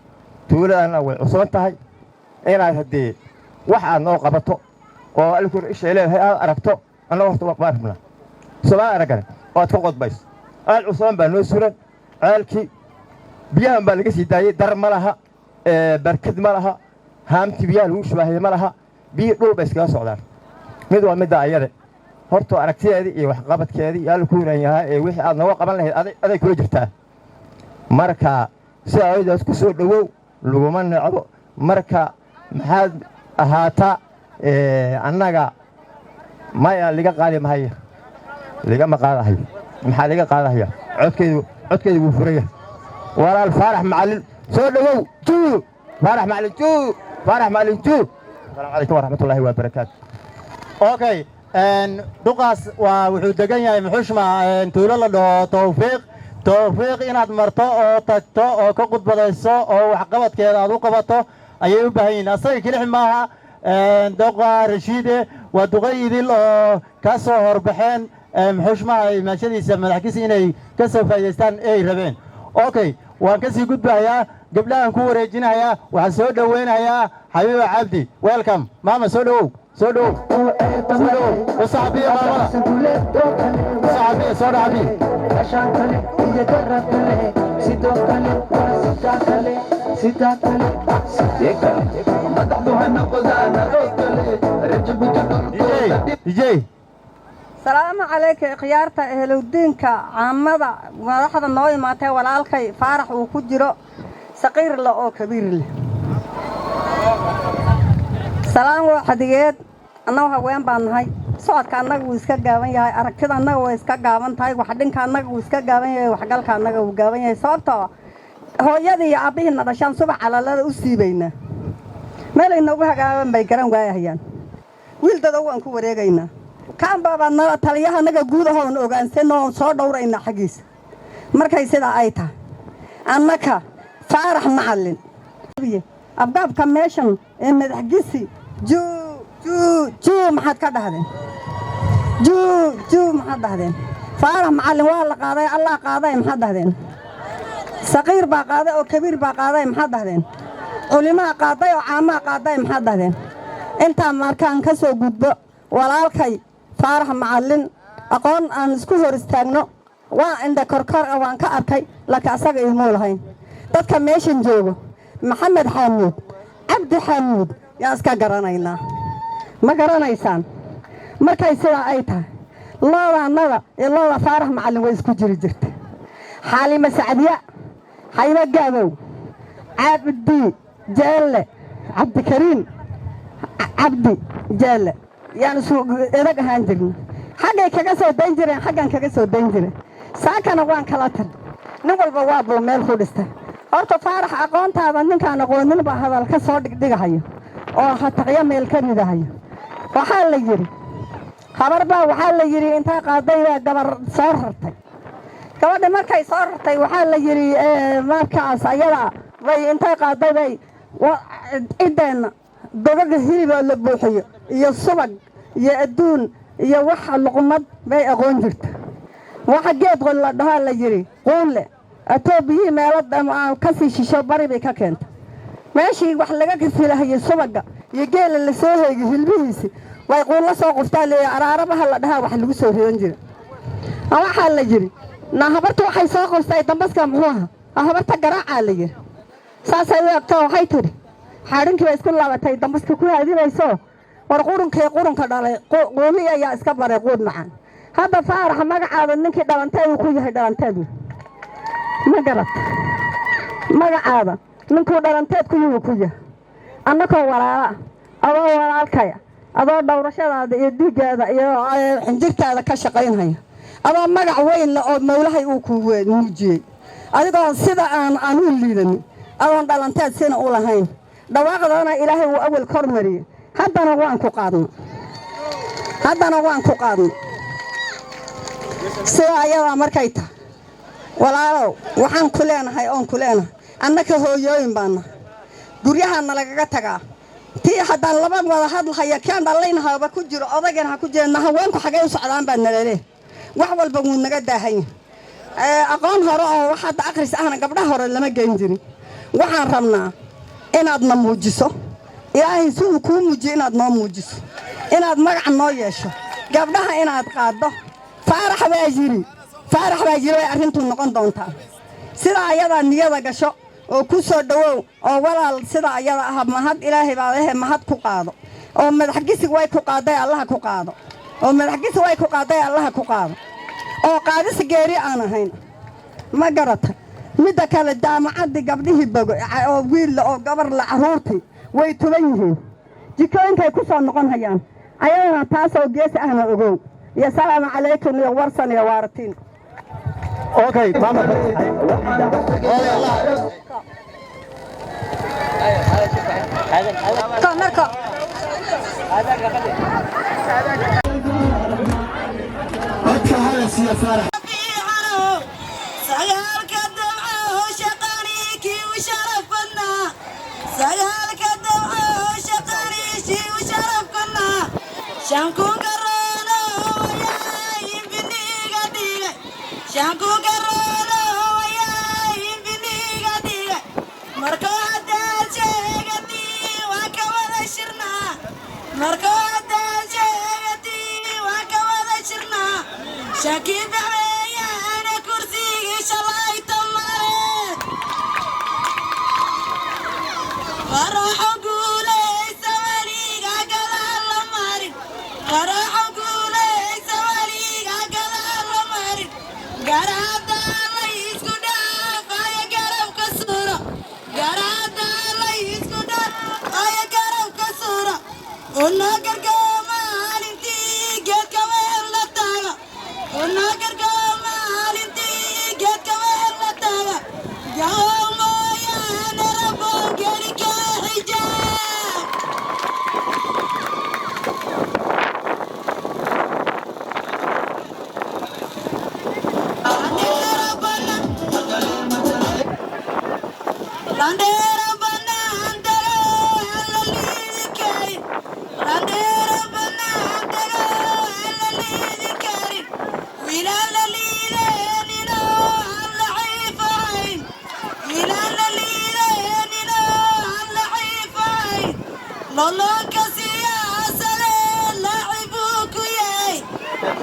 tuuladana way cusuban tahay inaad haddee wax aad noo qabato oo alkuur ishay leedahay aad aragto. Annagu horta waan rabnaa Soomaali araggane oo aad ka qodbayso. Ceel cusuban baa noo suran. Ceelkii biyahan baa laga sii daayey, dar ma laha, barkad ma laha, haamtii biyaha lagu shubaahayey ma laha, biyihii dhul bay iskaga socdaan. Mid waa midda ayade. Hortoo aragtideedii iyo waxqabadkeedii iyo Alla ku wilan yahay ee wixii aad nooga qaban lahayd aday kula jirtaa. Marka sida ayadaas ku soo dhowow, laguma necbo. Marka maxaad ahaata, annaga maya liga qaadi mahaya, ligama qaadahayo. Maxaa liga qaadahaya? Codkeydu, codkeydu wuu furaya. Walaal Faarax Macallin, soo dhowow. Juu Faarax Macallin, juu Faarax Macallin, juu. Asalaamu calaykum waraxmatullaahi wabarakaatu. Okay, duqaas waa wuxuu degan yahay muxushma tuulo la dhaho Tawfiiq. Tawfiiq inaad marto oo tagto oo ka khudbadayso oo waxqabadkeeda aad u qabato ayay u baahan yihiin. Asaga kelixi maaha, duqa Rashiide waa duqa idil oo ka soo horbaxeen muxushmaha imaanshadiisa madaxkiisa inay ka soo faa'iidaystaan ay rabeen. Okay, waan ka sii gudbahayaa, gabdhahan ku wareejinayaa. Waxaan soo dhoweynayaa Xabiiba Cabdi. Welcome, maama, soo dhowow, soo dhowow, soo dhowow. U saxabiya maamada, u saxabiya, soo dhaxabiya. Iyo garab kale, sidoo kale waa sidaa kale, sidaa kale, sidee kale madaxdu ha noqdaan adoo kale Rajabuti. DJ. Salaamu calayka, ikhyaarta ehelowdiinka, caamada, madaxda noo imaatay, walaalkay Faarax uu ku jiro, saqiir leh oo kabiir leh. Salaan waa xadigeed. Annagu haween baan nahay. Socodka annaga wuu iska gaaban yahay, aragtida annaga way iska gaaban tahay, waxdhinka annaga wuu iska gaaban yahay, waxgalka annaga wuu gaaban yahay, sababtoo hooyadii iyo aabbihiina dhashaan subax calalada u siibaynaa, meelay noogu hagaaban bay garan waayahayaan. Wiil dadow waan ku wareegaynaa. Kaanbaabaa nala taliyaha annaga guud ahoon ogaansan oon soo dhowraynaa xaggiisa. Markay sidaa ay tahay, annaka Faarax Macallin abgaabka meeshan ee Madaxgisi, juu juu juu, maxaad ka dhahdeen? Juu juu, maxaad dhahdeen? Faarax Macallin waa la qaaday, Allah qaaday, maxaad dhahdeen? Saqiir baa qaaday oo kabiir baa qaaday, maxaad dhahdeen? Culimaa qaaday oo caamaa qaaday, maxaad dhahdeen? Intaa markaan ka soo gudbo, walaalkay Faarax Macallin aqoon aan isku hor istaagno waa indha korkor ah waan ka arkay, laakiin asaga iimuu lahayn. Dadka meeshan joogo, Maxamed Xaamuud, Cabdi Xaamuud, yaan iska garanaynaa, ma garanaysaan? Markay sidaa ay tahay, loodaannada iyo looda Faarax Macallin way isku jiri jirta. Xaalima Sacdiya, Xaymo Gaabow, Cabdi Jeelle, Cabdikariin Cabdi Jeelle yaan isu edag ahaan jirna. Xaggay kaga soo dayn jireen, xaggan kaga soo dayn jireen. Saakana waan kala tar, nin walba waa buu meel ku dhistay. Horta Faarax aqoontaada ninkaan aqoonin baa hadal ka soo dhigdhigahayo oo hataqyo meel ka ridahayo. Waxaa la yidhi habar baa, waxaa la yidhi, intaa qaaday baa gabar soo rartay. Gabadha markay soo rartay, waxaa la yidhi, markaas ayada bay intay qaaday bay ciddeenna gogaga hiliboo la buuxiyo iyo subag iyo adduun iyo waxa luqmad bay aqoon jirta. Waxa geed qol la dhahaa, la yidhi, quunle atoo biyihii meelo ka sii shisho bari bay ka keentay. Meeshii wax laga kasilahayay subaga iyo geela la soo heegay hilbihiisi way quunla soo quftaa leeya. Araarabaha la dhahaa wax lagu soo ridan jira. Waxaa la yidhi, na habarta waxay soo qostay dambaska muxuu ahaa? Habarta garaacaa, la yidhi. Saasay u egtoo waxay tidhi, xaadhinkii bay isku laabatay, dambaska ku haadinayso, war qurunkii qurunka dhalay quumi ayaa iska baray quud macaan. Hadda Faarax magacaada ninkii dhalanteed uu ku yahay, dhalanteed ma garat? Magacaada ninkuu dhalanteed ku yuhu ku yahay. Annakoo walaala, adoo walaalkaya, adoo dhowrashadaada iyo dhiiggaada iyo xinjirtaada ka shaqaynhaya, adoo magac weyn leh oo mawlahay uu ku muujiyey, adigoo sida aan aan u liidanin, adoon dhalanteed sina u lahayn, dhawaaqdana Ilaahay uu awal kor mariyey, haddana waan ku qaadna, haddana waan ku qaadna. Sida ayadaa markay tahay, walaalow, waxaan ku leenahay oon ku leenahay, annaka hooyooyin baana guryahaana lagaga tagaa. Tii haddaan laba wada hadlahaya, kaan dhallaynahaba ku jiro, odaygan ha ku jirana, haweenku xagay u socdaan baa nalale. Wax walba wuu naga daahan yahay. Aqoon hore oo wax hadda akhris ahna gabdhaha hore lama geyn jirin. Waxaan rabnaa inaadna muujiso, Ilaahay si uu kuu muujiyo inaad noo muujiso, inaad magac noo yeesho, gabdhaha inaad qaaddo. Faarax baa yidhi, Faarax baa yidhi, way arrintuu noqon doontaa. Sidaa ayadaa niyada gasho oo ku soo dhowow oo walaal, sida ayada ah mahad Ilaahay baa lehe, mahad ku qaado oo madax gisig way ku qaaday, Allaha ku qaado. Oo Madaxgisi way ku qaaday, Allaha ku qaado, oo qaadis geeri aan ahayn, ma garata? Midda kale, jaamacaddii gabdhihii bogo oo wiilla oo gabar la carruurtii way tuban yihiin, jikooyinkay ku soo noqon hayaan ayadana. Taasoo geesi ahna ogow. Iyo salaamu calaykum iyo warsan iyo waaratiin. Okay, mama. Marka Codka hala siiya Faarax. Sagaalka dabco shaqaniikii u sharaf badnaa, sagaalka dabco shaqaniishii u sharaf badnaa, shanku garoono wayaa imbiniga dhigay, shanku garoono wayaa imbiniga dhigay. Markuu haddaad sheegatii waa ka wada shirnaa, markuu haddaad sheegatii waa ka wada shirnaa. Shaki baxweeyaana kursigii shalayta mare. Faraxo guulaysa, weliga gadaal la marin. Faraxo guulaysa, weliga gadaal la marin. Garaada la isku dhaafaya garabka suuro, garaada la isku dhaafaya garabka suuro. Una gargoo maalintii geedka weel la taago, una gargoo maalintii geedka weel la taago. Gahow mooyaane rabbow geli ka xijaab. Landera banaan dago aan la liidi karin, landera banaan dago aan la liidi karin, wiilaan la liideenino aan laciif ahayn, wiilaan la liideenino aan laciif ahayn. Loloonka siyaasadee laacib buu ku yahay,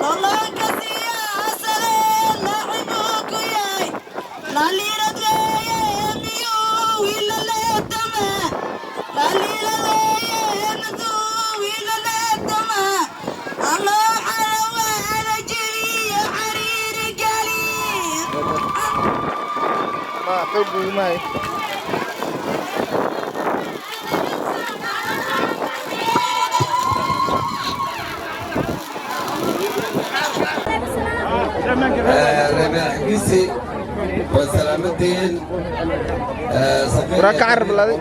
loloonka siyaasadee laacib buu ku yahay. Laliirad weeye miyuu wiila leetama, laliirad weeye miduu wiila leetama. Alloo xarawaada jebiyo xariiri gali. Ma xoog. Reer waa salaamadeen. Waraa ka carab laday.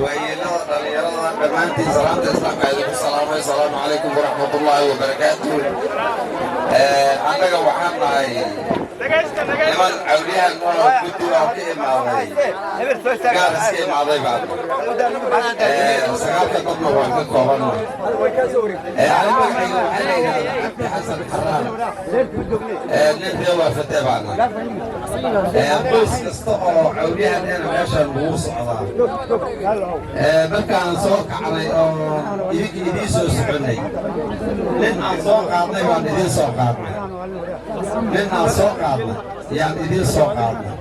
Waayeelada, dhalinyarada, dhammaantiin salaamta islaamka idinku salaamay. Asalaamu calaykum waraxmatullaahi wabarakaatuh. Annaga waxaan nahay niman cawliyahan oo guddi oo ka imaaday Gaaris, ka imaaday baan. Sagaalka dadna waan ka koobannahay. Ani magacayga waxaa la yidhahdaa Cabdi Xasan Xaraan, nin reer Waafatee baan nahay. Qoys kasta oo cawliyahan ena meeshan wuu socdaa. Markaan soo kacnay oo idinka idiin soo soconnay, nin aan soo qaadnay baan idiin soo qaadnay, nin aan soo qaadnay yaan idiin soo qaadnay.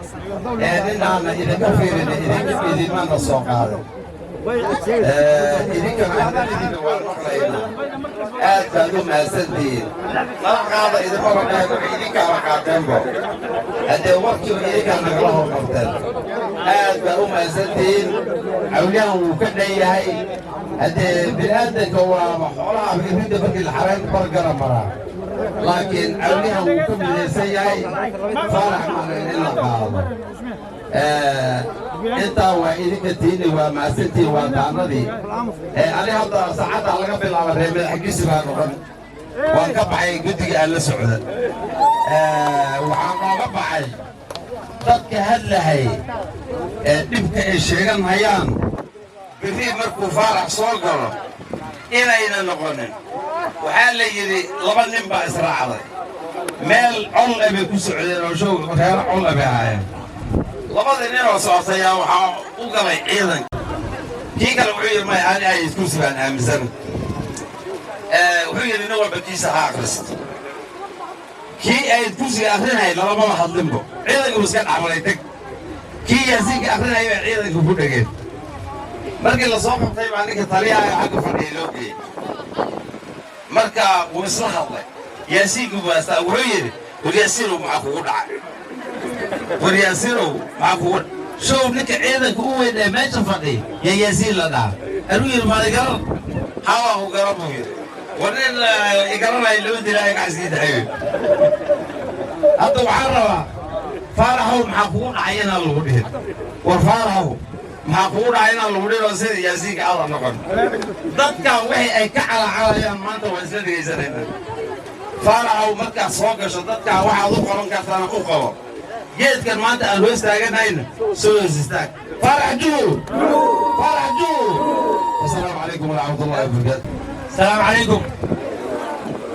Nin aanna idinka fiirinay idinka idinmana soo qaaday. Idinkana hadaladiina waan maqlaynaa. Aad baad u mahadsantihiin. Nala qaada idinmaba dhahay, waxay idinkaaba qaateenbo. Haddee warkiiba idinkaa nagala hormarteen. Aad baad u mahadsantihiin. Cawliyahan wuu ka dhan yahay. Haddee bini'aadanka waaba xoolaha iridda markii la xarayn bargara maraa, laakiin cawliyahan wuu ka midaysan yahay Faarax Macalin in la qaado. Intaa waa idinka tiini, waa mahadsantihiin, waa daanadii. Ani hadda saacaddaa laga bilaaba reer Madaxgisi baa noqon. Waan ka baxay guddiga aan la socda. Waxaan nooga baxay dadka hadlahay ee dhibka ay sheegan hayaan. Berri markuu Faarax soo galo inayna noqonin. Waxaa la yidhi laba nin baa israacday, meel col eh bay ku socdeen oo show reero col eh bay ahaayeen. Labadii nin oo socotayaa waxaa u galay ciidanka. Kii kale wuxuu yidhi, "Maya, ani ay kursi baan aaminsan." Wuxuu yidhi, "Nin walba kiisa ha akhristo." Kii ay kursiga akrinayay lalamaba hadlinbo, ciidanka buu iska dhexmalay teg. Kii Yaasiinka akrinayay bay ciidanka ku dhegeen. Markii la soo qabtay baa ninka taliyaha xagga fadhiya loo geeyey. Marka wuu isla hadlay Yaasiinku baastaa. Wuxuu yidhi, "War Yaasiinow, maxaa kugu dhacay? War Yaasiinow, maxaa kugu show?" Ninka ciidanka u weyn ee meesha fadhiya yaa Yaasiin la dhaha. Anuu yidhi, "Maad igaran?" "Hawaa ku garan," buu yidhi. War nin igaranaya lama dilaayo gacsii daxeeyo. Hadda waxaan rabaa, "Faaraxow, maxaa kugu dhacay?" inaan lagu dhihin. "War Faaraxow, maxaa kugu dhacay?" inaan lagu dhihin oo sida Yaasiinka aada noqon. Dadkan wixii ay ka calacalayaan maanta waan isla dhegaysanaynaa. Faaraxow, markaad soo gasho, dadkaa waxaad u qaban kartaana u qabo. Geedkan maanta aan hoos taaganahayna soo hoos istaag. Faarax juu, Faarax juu! Asalaamu calaykum waraxmat ullahi wabarakaatu. السلام عليكم،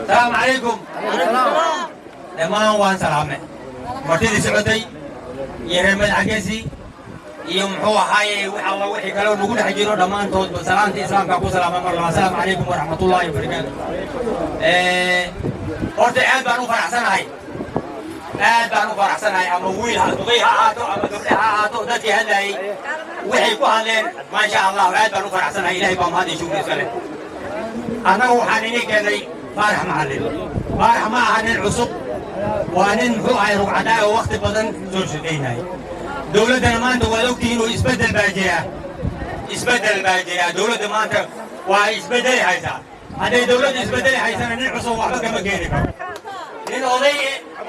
السلام عليكم. Dhammaan waan salaamay martidii socotay iyo reer Madaxgesi iyo muxuu ahaaye, wax alla wixii kaloo nagu dhex jiro dhammaantoodba salaamta islaamka ku salaama mar laba. Asalaamu calaykum waraxmatullaahi wabarakaatu. Horta aad baan u faraxsanahay, aad baan u faraxsanahay. Ama wiil ha duqay ha ahaato ama gabdhe ha ahaato, dadkii hadlayay waxay ku hadleen, maasha Allah, aad baan u faraxsanahay. Ilahay baa mahad iyo shukri iska leh. Annagu waxaan inii keennay Faarax Macallin. Faarax ma aha nin cusub, waa nin muxuu ahay rugcadaa oo wakhti badan soo shaqaynayay dowladdana. Maanta waad ogtihiin oo isbeddel baa jira, isbeddel baa jira. Dowladda maanta waa isbeddeli haysaa. Hadday dowladda isbeddeli haysana, nin cusub waxba kama keeni karo. Nin oday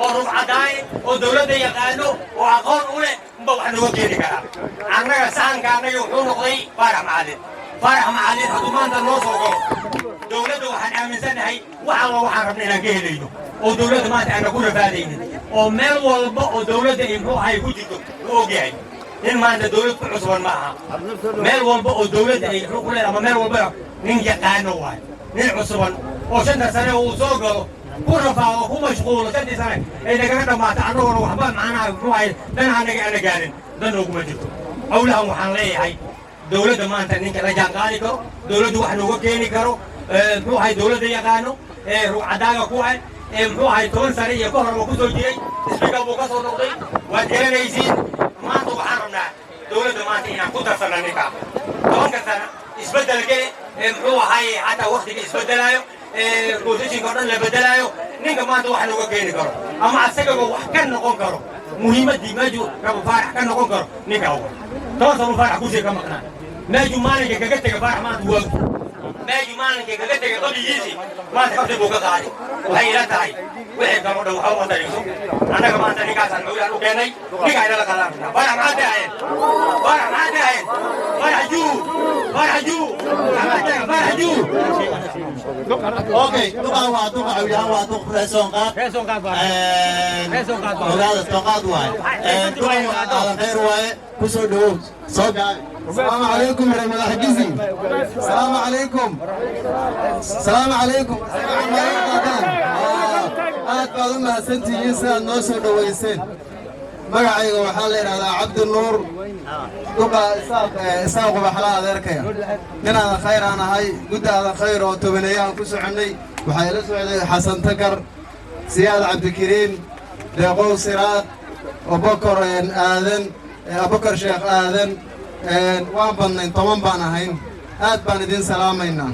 oo rugcadaay oo dowladda yaqaano oo aqoon u leh unba wax nooga keeni karaa. Annaga sahanka annaga wuxuu noqday Faarax Macallin. Faarax Macallin hadduu maanta noo soo galo dowladda, waxaan aaminsannahay wax alla waxaan rabna inaan ka helayno oo dowladda maanta aana ku rafaadaynin, oo meel walba oo dowladda ay muxuu ahay ku jirto uu og yahay. Nin maanta dowlad ku cusuban ma aha. Meel walba oo dowladda ay muxuu ku leedahay ama meel walba nin yaqaano waayo. Nin cusuban oo 5ta sane uu soo galo ku rafaado, ku mashquulo, 5tii sane ay nagaga dhammaato, annagoona waxba macnaha muxuu ahay danaha naga aana gaarin, dan nooguma jirto. Howlahan waxaan leeyahay, dowladda maanta ninka la jaan qaadi karo, dowladdu wax nooga keeni karo, muxuu ahay, dowladda yaqaano, rugcadaaga ku ah, muxuu ahay, 10 sane iyo ka horba ku soo jiray, speaker buu ka soo noqday, waad garanaysiin. Maanta waxaan rabnaa dowladda maanta inaan ku darsanno ninka 10ka sana isbeddelke, muxuu ahay, xataa waktiga isbeddelaayo, positionka oo dhan la beddelaayo, ninka maanta wax nooga keeni karo ama asagaba wax ka noqon karo, muhiimaddii meejuu rabo Faarax ka noqon karo ninka uga. 10 sano Faarax kursiga ka maqnaa. Meejuu maalinka kaga tega Faarax maanta waa meejuu maalinka kaga tegay qabigiisii, maanta qabti buu ka qaaday. Waxay ila tahay wixii kaloo dhan waxa uma tarayso. Annaga maanta ninkaasaan cawlaan u keennay, ninkaa inala qadaan rabnaa. Faarax, maxaad tahayeen? Faarax, maxaad tahayeen? Faarax juu, Faarax juu, Faarax juu! Okay, duqa waa duqa cawliyahan, waa duq reesoon qaad. Reesoon qaad. Ogaada, soon qaad waaye. Duqa waa Aadan Khayr waaye. Ku soo dhawow, soo gaabi. السلام عليكم يا مدحجزي، السلام عليكم، السلام عليكم. Aad baad u mahadsantihiin sidaad noo soo dhowayseen. Magacayga waxaa la yidhahdaa Cabdinuur duqa Isaaq Ubaxla, adeerkaya. Nin Aadan Khayr aan ahay, gudda Aadan Khayr oo tobaneeyaan ku soconnay. Waxaa ila socday Xasan Takar, Siyaad Cabdikariin, Deeqow Siraad, Abokor Aadan, Abokor Sheekh Aadan. Waan badnayn, 10 baan ahayn. Aad baan idin salaamaynaa.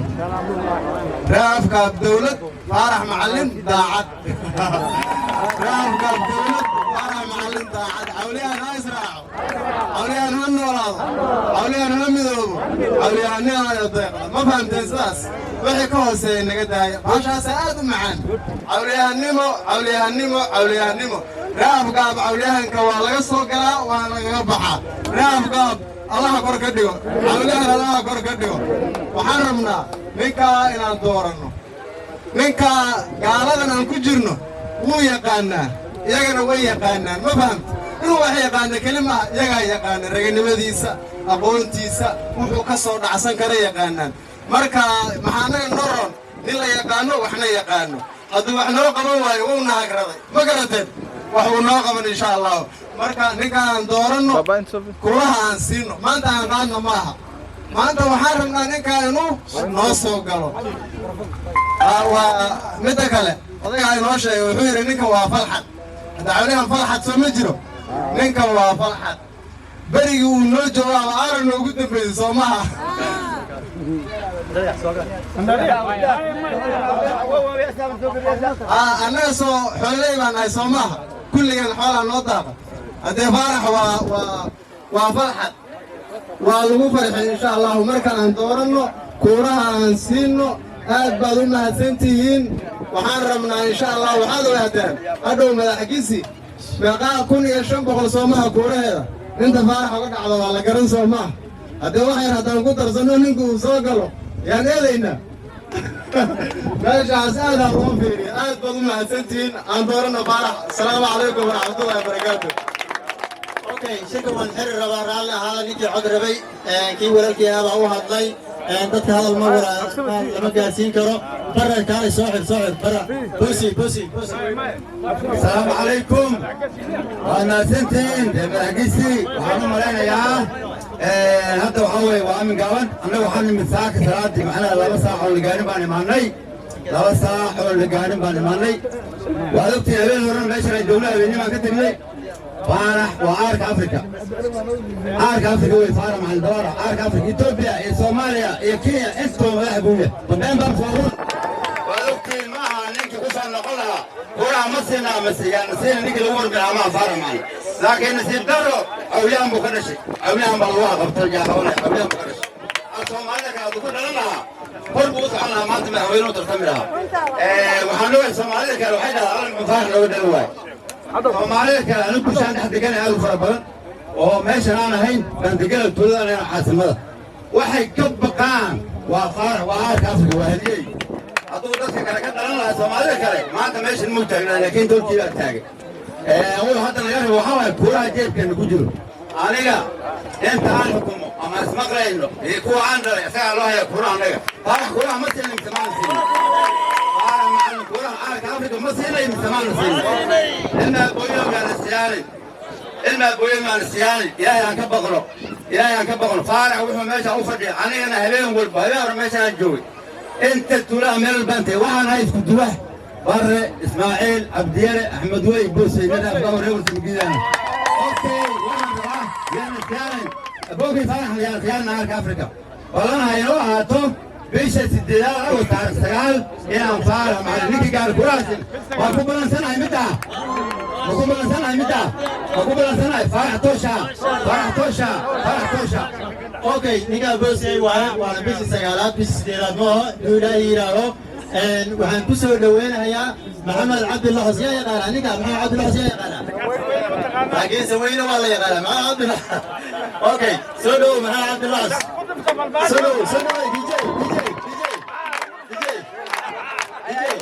Raafkaab dawlad, Faarax Macallin daacad. Raafkaab dawlad, Faarax Macallin daacad. Cawliyahan ha israaco, cawliyahan ha noolaado, cawliyahan ha midoobo, cawliyahannidaana deeqda. Ma fahamteen sidaas? Wixii ka hooseeya naga daaya, baashaasa aad u macaan. Cawliyahannimo, cawliyahannimo, cawliyahannimo. Raafgaab cawliyahanka waa laga soo galaa, waana lagaga baxaa. Raafgaab Allaha kor ka dhigo, cawliyahan Allaha kor ka dhigo. Waxaan rabnaa ninkaa inaan dooranno. Ninkaa gaaladan aan ku jirno wuu yaqaannaa, iyagana way yaqaannaan. Ma fahamta? Inuu wax yaqaana keli maaha, iyagaa yaqaana raganimadiisa, aqoontiisa, wuxuu ka soo dhacsan kara yaqaanaan. Marka maxaa annaga noo roon? Nin la yaqaano, waxna yaqaano. Hadduu wax noo qaban waayo, wuuna hagraday. Ma garateen? Wax uu noo qaban insha Allahu. Marka ninkaan dooranno, kulaha aan siino. Maanta aan qaadno maaha, maanta waxaan rabnaa ninkaa inuu noo soo galo. Waa midda kale, odagaa inoo sheegay, wuxuu yidhi ninkan waa falxad. Hadda cawlihan falxad soo ma jiro? Ninkan waa falxad. Berigii uu noo joogo ama aaran noogu dambeeyey, soo maha? Annaga soo xooley baan nahay, soo maaha? Kulligan xoolaa noo daaqa. Haddee Faarax waa farxad, waa lagu farxay, insha Allahu. Marka aan dooranno, kuuraha aan siinno. Aad baad u mahadsan tihiin. Waxaan rabnaa, insha Allah, waxaad ogaataan hadhow Madaxgisi meeqaa 1500 soomaha kuuraheeda inta Faarax uga dhacdo waa la garan, soo maaha? Haddee wax yar haddaan ku darsanno, ninku uu soo galo yaan eedaynaa. Meeshaas aad ha loo fiiriyo. Aad baad u mahadsantihiin. Aan dooranno Faarax. Asalaamu calaykum waraxmatullahi wabarakaatu. Okay, shirka waan xiri rabaa, raalli ahaada. Ninkii cod rabay, kii walaalkii ahaa baa u hadlay. Dadka hadal ma wara lama gaarsiin karo. Barra, kaalay, soo xir, soo xir. Barra, busi, busi, busi. Asalaamu calaykum, waa mahadsantihiin. Madaxgisi waxaan u malaynayaa hadda waxaa weeye waa amin gaaban. Annaga waxaan nimid saaka salaadii, macnaha 2 saac oo la gaarin baan imaanay, 2 saac oo la gaarin baan imaanay. Waad ogtihiin, habeen horena meeshan ay joogna, habeennimaan ka tegnay. Faarax waa aarka Afrika, aarka Afrika wey. Faarax Macalin Dawaara aarka Afrika, Etoobiya iyo Soomaaliya iyo Kenya intoo madaxa buu yahay. Bambeen baan foorun. Waad ogtihiin, ma aha ninkii ku soo noqon lahaa kuraha ma siinaa mase yaana siina, ninkii lagu warbilaha maaha Faarax Macalin. Laakiin nasiib darro, Cawliyahan buu ka dhashay, Cawliyahan baa lagu qabtay, yaa qabanaya. Cawliyahan buu ka dhashay. Soomaalida kale hadduu ku dhalan lahaa, kor buu u socon lahaa, maanta madaxweynuhu tartami lahaa. Waxaan ogahay Soomaalida kale waxay dhahaa, "Alla, muxuu Faarax looga dhalan waayo?" Soomaalida kale, anigu bulshaan dhex degan aad u fara badan oo meeshan aan ahayn baan degana, tuulada ahayn, caasimada, waxay ka baqaan waa Faarax, waa aarka Afrika, waa hadiyey. Hadduu dadka kale ka dhalan lahaa, Soomaalida kale, maanta meeshan muu taagnaa, laakiin tolkii baa taagay. Wuxuu hadda naga rabo waxaa waaye kuuraha jeebkeena ku jiro. Aniga inta aan xukumo ama ismaqlayno iyo kuwa aan dhalay, isagaa loo hayaa kuuraha. Annaga Faarax kuuraha ma siinay mise maana siinin? Faarax Macalin kuuraha aarka Afrika ma siinay mise maana siinin? Ilmaa booyo maana siyaanay, ilmaa booyo maana siyaanay. Ilaahay aan ka baqno, Ilaahay aan ka baqno. Faarax wuxuu meesha u fadhiya, anigana habeen walba, habeen hore meeshaan aan joogay, inta tuulaha meel baan tahay, waxaan ahay isku duwah Barre Ismaaciil Cabdiyare Axmed Wey Boosey reer. Okay, waxaan rabaa yaana siyaanan abowgii Faarax yaana siyaanan aarka Afrika. Balanaha inoo ahaato bisha 8aad agost taarikh 9 inaan Faarax Macalin ninkii gaar kuraasin. Waan ku balansanahay middaa, ma ku balansanahay middaa, ma ku balansanahay? Faarax toosha, Faarax toosha, Faarax toosha. Okay, ninkaa boosiyey waaye, waana bishii 9aad, bishii 8aad ma aho, inuu Ilaahay yidhaaho. Waxaan ku soo dhoweynayaa Maxamed Cabdilaxos. Yaa yaqaanaa ninkaa Maxamed Cabdilaxos? Yaa yaqaanaa? Laakiinse weyne waa la yaqaanaa Maxamed Cabdilaxos. Okay, soo dhowow Maxamed Cabdilaxos, soo dhowow, soo dhowow. DJ, DJ, DJ, DJ, DJ.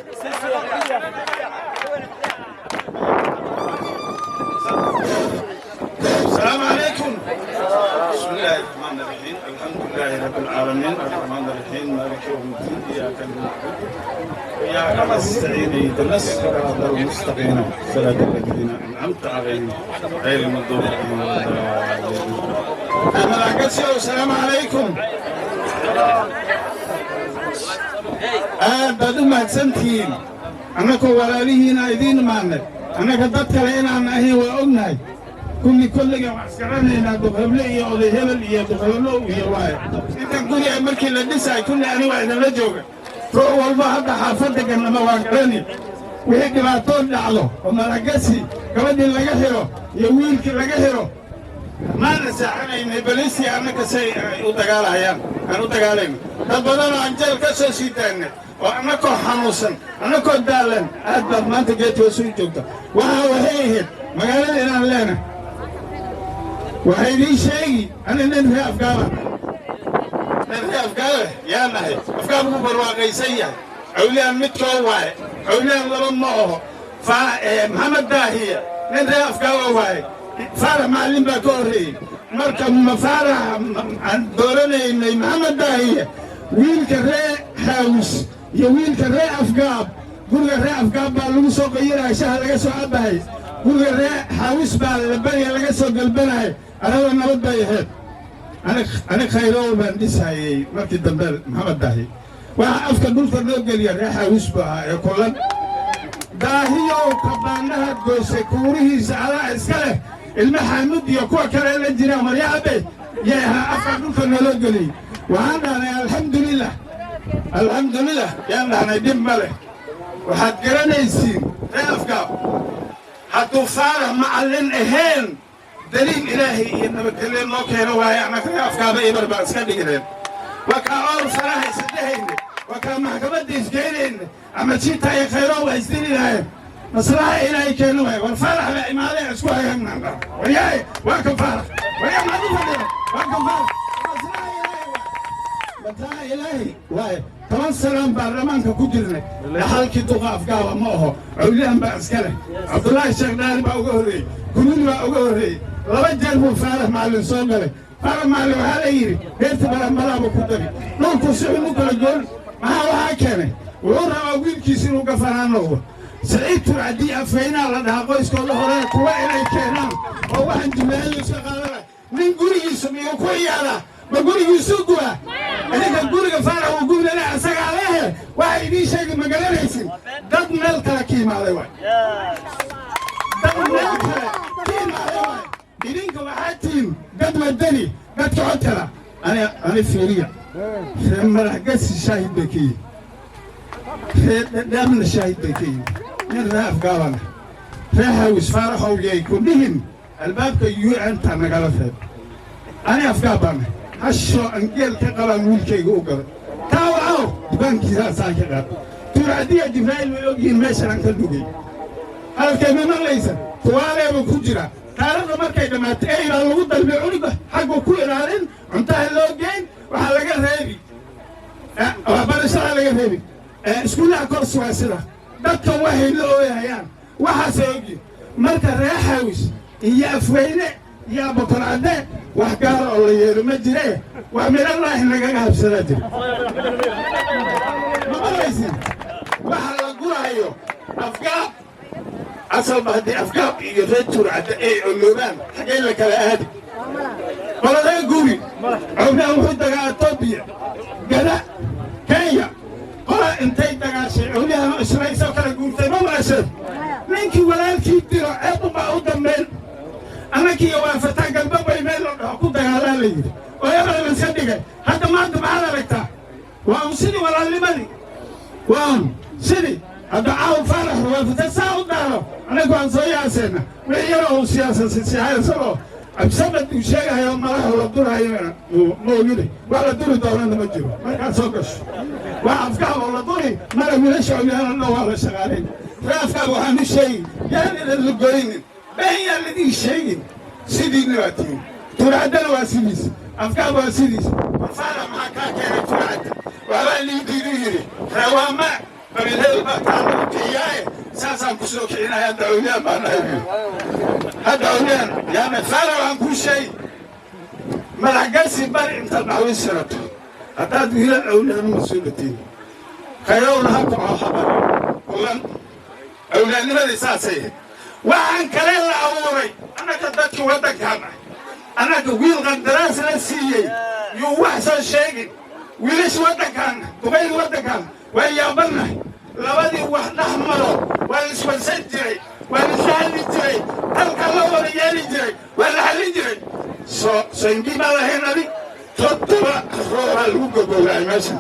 السلام عليكم. بسم الله الرحمن الرحيم، الحمد لله رب العالمين، الرحمن الرحيم، مالك يوم الدين، إياك نعبد وإياك نستعين، اهدنا الصراط المستقيم، صراط الذين أنعمت عليهم غير المغضوب عليهم ولا الضالين. السلام عليكم. Aad baad u mahadsantihiin. Annakoo walaalihiina idiin imaanay, annaga dad kale inaan ahayn waa ognahay. Kulli kolliga wax isgaranaynaa, duqheble iyo oday hebel iyo duqheblow iyo waaye. Intan guriga markii la dhisaay, kulli ani waa idinla jooga. Ruux walba hadda xaafad degan ama waa garani wixii dhibaatoon dhacdo oo Malagasi gabadhii laga xiro iyo wiilkii laga xiro, maana saaxanaynay balisi annaka say ay u dagaalahayaan aan u dagaalayno. Dad badanoo aan jeel ka soo sii daannay oo annakoo xanuunsan, annakoo daalan, aad baad maanta geedka hoos u joogta. Waxay ahayd magaalada inaan leenahay. Waxay idiin sheegi, ani nin ree Afgaaba, nin ree Afgaabe yaa nahay. Afgaab wuu barwaaqaysan yahay. Cawliyaan midkoo waaye, Cawliyaan laba ma oho. Maxamed Daahiya nin ree Afgaaba waaye, Faarax Macallin baa ka horreeyey. Marka ma Faarax aan dooranaynay Maxamed Daahiye, wiilka ree Xaawis iyo wiilka ree Afgaab, guriga ree Afgaab baa lagu soo qayiraya, shaha laga soo cabbahay, guriga ree Xaawis baa labariga laga soo galbanahay. Arada nabad bay ahayd. Ani khayrow baan dhisayey markii dambe. Maxamed Daahiye waxaa afka dhulka noo geliya ree Xaawis buu ahaa ee kullan. Daahiyow, kabaanaha goysay, kuurihiisa adaa iska leh. Ilma Xaamud iyo kuwa kale la jira Maryacabe yay ahaa afka dhulka naloo geliyey. Waxaan dhahnay alxamdulilah, alxamdulilah yaan dhahnay, dhib ma leh. Waxaad garanaysiin, ree Afgaab, hadduu Faarax Macallin ahayn, daliil Ilaahay iyo nabadgelyo noo keeno waaye. Annaga ree Afgaaba ibar baan iska dhigireen. Waa kaa oor faraha isdhehayne, waa kaa maxkamadda isgeynayne, ama jita iyo khayroon waa isdili lahayn. Maslaxa Ilaahay keeno waaye. War Faarax baa imaadeen, isku hagaagnan dha. Waryaay, waa kan Faarax. Waryaa, maxaad u fadhida? Waa kan Faarax. Maslaxa Ilaahay waaye. 10 sanaan baarlamaanka ku jirnay. Dhaxalkii duqa Afgaaba ma aho, Cawliyahan baa iska leh. Cabdullaahi Sheekh Dhaari baa uga horreeyey, Kululi baa uga horreeyey. Laba jeer buu Faarax Macallin soo galay. Faarax Macallin waxaa la yidhi beerta baranbalaaba ku dari, dhulku si xun u kala goon. Maxaa waxaa keenay? Wuxuu rabaa wiilkiisa inuu gafanaan noqdo. Saciid Turcadii Afweynaa la dhahaa qoyskooda hore, kuwa inay keenaan oo waxaan jimaayo iska qaadana. Nin gurigiisa miyuu ku ciyaaraa? Ma gurigiisuu gubaa? Idinka guriga Faarax uu gubnana asagaa lehe. Waxa idiin sheegi ma garanaysin. Dad meel kale ka imaaday waay, dad meel kale ka imaaday waay. Idinka waxaa tihiin dad wadani, dadka codkala. Ani fiiriya, reer Madaxgasi shaahid bay ka yihin, reer Dhadhaabna shaahid bay ka yihin. Nin ree Afgaabana, ree Hawis, Faaraxowyay ku dhihin albaabka UN-ta nagala reeb. Ani Afgaab baana, hashoo angeel ka qabaan wiilkayga u gaday taawacow dukaankiisaasaa ka qaad. Tuurcadiya Jibraa'il way ogyihiin meeshan aan ka dhugay. Hadalkay ma maqlaysa? Tuwaaleebuu ku jira. Taariikhda markay dhammaato, ey baa lagu dalbay cunuga xaggu ku ilaalin, cuntaha loo geyn, waxaa laga reebi waxbarashada, laga reebi iskuullaha kors. Waa sida dadkan waxay la ooyahayaan, waxaasay ogyihin. Marka ree Xawis iyo Afweyne iyo Abakor Cadde wax gaara oo la yeelo ma jire. Wax midhalaahi nagaga habsadaa jira, ma maqlaysin? Waxa la gurahayo Afgaab asalba, haddii Afgaab iyo reer Tuurcadde ay colloobaan, xaggay la kala aadi? Qoladee guri Cawdaha wuxuu dagaa Etoobiya, Gada, Kenya. Qola intay dagaashay Cawdahan islaysoo kala guurtay, ma maqasheen? Ninkii walaalkii dilo ceeb unbaa u dambayn. Annagiiyo waafataan galba bay meel la dhaho ku dagaalaa la yidhi oo ebel la iska dhigay. Hadda maanta maxaad aragtaa? Waa un sidii walaalnimadii, waa un sidii. Hadda caaw Faarax waafata saa u daaro, annagu waan soo yaaseenna. Wixii yar oo siyaasasiyaasadoo Cabdisamad uu sheegahayo malaha la durhayo ma ogine, wax la duri doonana ma jiro. Markaad soo gasho wax Afgaab oo la duri mala. Wiilasha Cawliyahanna waa la shaqaalayn. Ree Afgaab waxaan u sheegi, yaan idan la goynin, been yaan lidin sheegin. Sidiinna waa tihin, Tuurcaddana waa sidiis, Afgaab waa sidiis. War Faarax, maxaa kaa keenay Tuurcadda? Waxbaa liidiidu yidhi reewaama qabiilheel baa taa lagu kiciyaaye, saasaan ku soo kicinaya. Hadda Cawliyaan baa nahay buyi, hadda Cawliyaan yaana. Faarax, waxaan kuu sheegi, Madaxgasi bari intaad maxwiis shirato, haddaad wiilal Cawliyaan u mas-uulatiin, khayrowna ha kaco habar kulan. Cawliyaannimadii saasay ahayd. Waxaan kale la abuuray annaga dadkii waddankaan ah. Annaga wiil qandaraas la siiyey yuu wax soo sheegin. Wiilasha waddankaan, duqayda waddankaan, waa yaabannahay. Labadii wax dhex maro waa la iswansan jiray, waa la isla hadli jiray, dalka la wada yeeli jiray, waa la xallin jiray. Soo soyngii baa lahayn adig. 7 roobaa lagu gogowraay meeshan.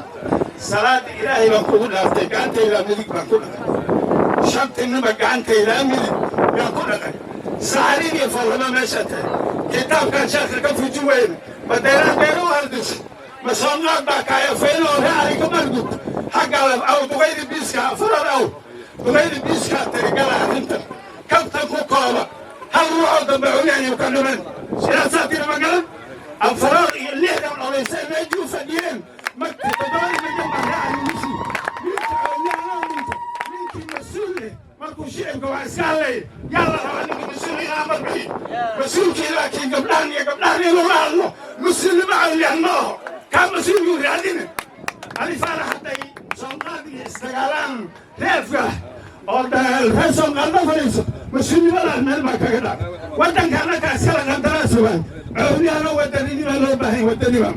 Salaada Ilaahay baan kugu dhaaftay, gacantaydaa midig baan ku dhaqay. Shantinniba gacantaydaa midig yaan ku dhaqay. Saxariin iyo foolxumo meesha tahay. Kitaabkaan sheekha ka fuji weyne, ma deeraan deera u hardisay, ma soomaad baa kaayafayno oo reecali ka margud xagga aw duqaydi biiska afarar aw duqaydi biiskaa tirigala. Arrintan kabtan ku kooba, hal ruuxoo dambe Cawliyahan ka dhiman sidaasaa tiri. Magalan 64 odaysay meeshii u fadhiyeen marka 7 milyan baa reecali ugu sii wiilka Cawliyahan oo dhintay. Ninkii mas-uul eh markuu shicibka wax iska hadlaya, yaa la rabaa ninka mas-uul inaa marbixiyo mas-uulkii, laakiin gabdhahan iyo gabdhahan inuu la hadlo mas-uulnimo Cawliyahan ma aho. Kaa mas-uulkuu raadina. Ali Faarax, hadday Soonqaad iyo isdagaalaan reefka oo reer Soonqaad la fadhiiso, mas-uulnimadaas meel baa kaga dhac. Waddanka annaga iskala qandaraas waay. Cawliyahana wadaninima loo baahan, wadani baa.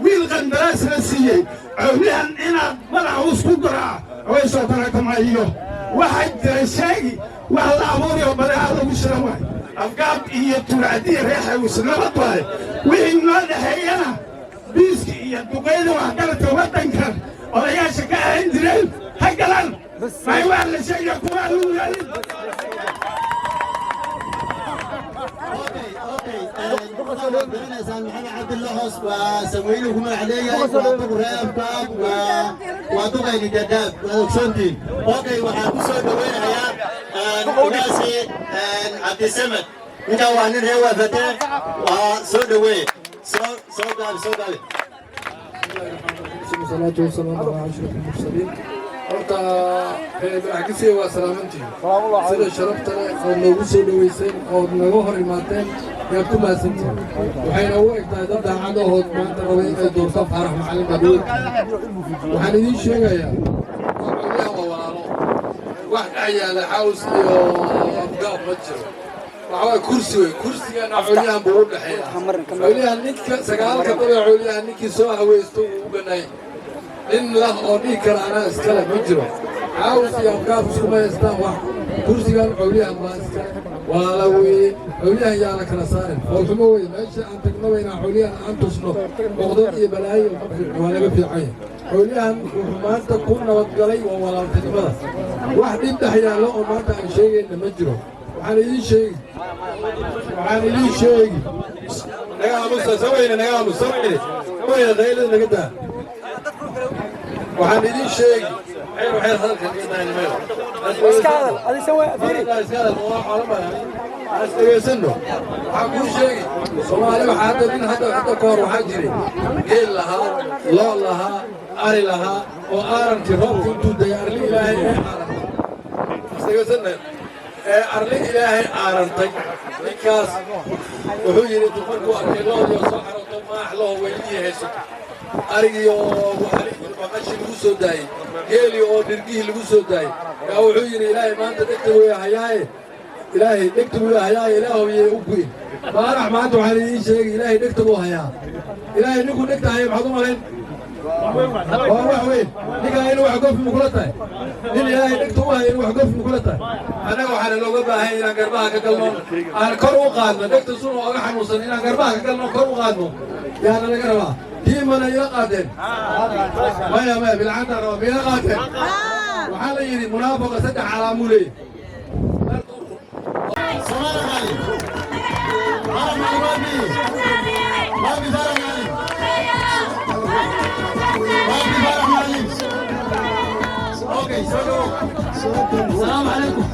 Wiil qandaraas la siiyey Cawliyahan inaad madaxa usku garaaca awaysoo kale kama iyo waxaa jira sheegi. Wax la abuuri oo badeeca lagu shiran waay. Afgaab iyo Tuurcadiya reexawis nabad waay. Wixii noo dhexeeyana Biiska iyo duqeyda waxgaradka waddankan odayaasha ka ahan jireen ha galaan. May waa la sheegaya kuwa lagu yaalin. Garanaysaan Maxamed Cabdilla Hoos waa samweynuhu ku magac leeyahay, waa duq reebkaab, waa duqayni Dadaab, waad ogsoontihiin. Okay, waxaan ku soo dhaweynayaa ugaasi Cabdisamed. Ninkan waa nin reer Waafate, waa soo dhaweeye. Soo soo gaabi, soo gaabi. والصلاة والسلام على أشرف المرسلين. Horta madaxgisiga waa salaamantiin, sida sharafta leh ood noogu soo dhoweyseen ood naga hor imaateen yaad ku mahadsantihin. Waxayna u eg tahay dad daacad ahood maanta rabay inay doortaan Faarax Macalin baad u egtahay. Waxaan idiin sheegayaa, waa codyaha, waa walaalo. Wax dhex yaala Xaws iyo Afgaab ma jiro. Waxa waay kursi wey, kursigana coliyahan buu u dhexeeya. Coliyahan ninka sagaalka daba coliyahan ninkii soo haweysto wuu u bannaayay. Nin lah oo dhihi kara anaa iskale ma jiro. Caws iyo Afgaab iskuma haystaan wax. Kursigan cowliyahan baa iskale, walaala weeye. Cowliyahan yaa la kala saarin, foolxumo weye. Meesha aan tagnaba inaan cowliyahan aan tusno cuqdad iyo balaayo ma fiicno, waa laga fiican yahay. Cowliyahan wuxuu maanta ku nabadgalay waa walaaltinimada. Wax dhib dhex yaallo oo maanta aan sheegayna ma jiro. Waxaan idiin sheegi, naga aamusa, saweyne, naga aamus, saweyne, saweyne, qaylada naga daa. Waxaan idiin sheegi xeer waxay hadalka naga daaynimayo. Dhegeysano, waxaan kuu sheegi, Soomaali waxaa hadda nin hadda ka hor waxaa jiray geel lahaa, loo lahaa, ari lahaa oo aarantii roobka intuu dayay arli Ilaahay ee aarantay. Isdhegeysana, ee arli Ilaahay aarantay. Ninkaas wuxuu yidhi intuu markuu arkay loodii oo soo xarooto, maax loo weylihii haysato, arigii oo maqashii lagu soo daayey, geelii oo dhirgihii lagu soo daayey, yaa wuxuu yidhi: "Ilaahay maanta dhegta weya hayaaye, Ilaahay dhegta wuu hayaaye, Ilaahow yee u gu'in." Faarax maanta waxaan idiin sheegay, Ilaahay dhegta buu hayaa. Ilaahay ninkuu dhegta haya maxaad u malayn? Waa wax weyn. Ninkaa inuu wax gofi makula tahay? Nin Ilaahay dhegta u haya inuu wax gofi makula tahay? Annaga waxaana looga baahan inaan garbaha ka galno, aan kor u qaadno dhegta sun oo oga xanuunsan, inaan garbaha ka galno, kor u qaadno yaana laga rabaa. Tiimana ila qaateen? Maya, maya, bilcaantaa rabaa. Ma ila qaateen? Waxaa la yidhi munaafaqa saddex calaamuu leeyahy. Faarax Macalin, Faarax Macalin, waabi, waabi, Faarax Macalin, waabi, Faarax Macalin. Okay, soo dhawow. السلام عليكم.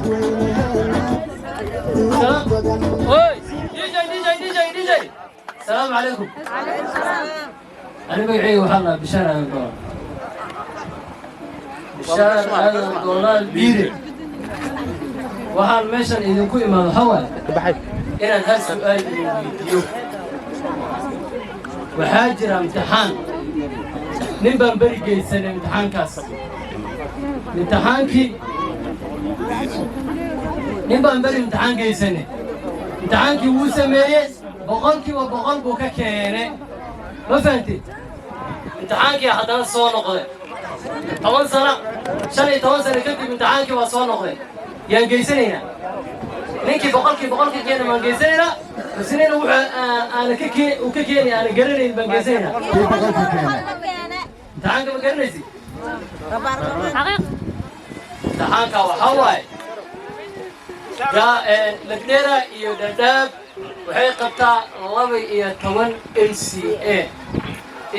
Oy, DJ, DJ, DJ, DJ. السلام عليكم. أنا magacayga waxaa la Bishaar Aadan Doolaal. Bishaar Aadan Doolaal Biire. Waxaan meeshan idinku imaado waxaa waaye inaan hal su'aal idin weydiiyo. Waxaa jira imtixaan. Nin baan beri geysanay imtixaankaas. Imtixaankii nin baan beri imtixaan geysanay. Imtixaankii wuu sameeyey, 100% buu ka keenay. Ma fahantid? Imtixaankii haddana soo noqday 10 sano, 15 sano kadib imtixaankii waa soo noqday. Yaan geysanaynaa? Ninkii 100% ka keenay baan geysanaynaa, mise nin wuxuu aana ka kee uu ka keenay aana garanayn baan geysanaynaa? Imtixaanka ma garanaysid? Imtixaanka waxaa waaye yaa Lagdheera iyo Dhadhaab waxay qabtaa 12 MCA,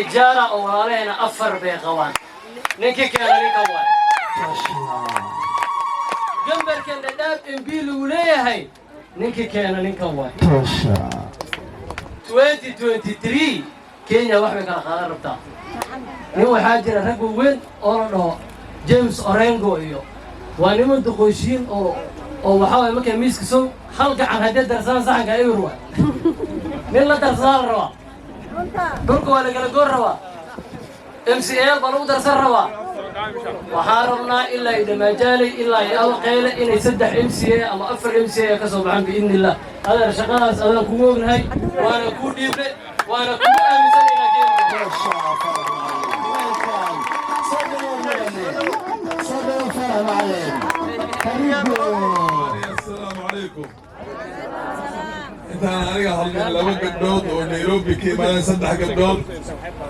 Ijaara oo walaalaheena afar bay qabaan. Ninkii keena ninka waay. Gambarkan Dhadhaab MP lagu leeyahay, ninkii keena ninkan waay. 2023 Kenya wax bay kala qaadan rabtaa. Nin waxaa jira rag waaweyn oo la dhaho James Orengo, iyo waa niman duqooshiin oo waxaa waye markay miiska soo hal gacan haddii darsadaan saxanka eber waay. Nin la darsadaa la rabaa, dhulka waa lagala goor rabaa, MCA baa lagu darsan rabaa. Waxaan rabnaa ilaa iyo Dhammaajaaley ilaa iyo Alqeyle inay saddex MCA ama afar MCA ka soo baxaan biidni illah. Adeer, shaqadaas adaan kugu ognahay, waana kuu dhiibne, waana kugu aaminsan inaa keeni. السلام عليكم. Intaan aniga hadlin, laba gabdhood oo Nairobi ka imaadeen, saddex gabdhood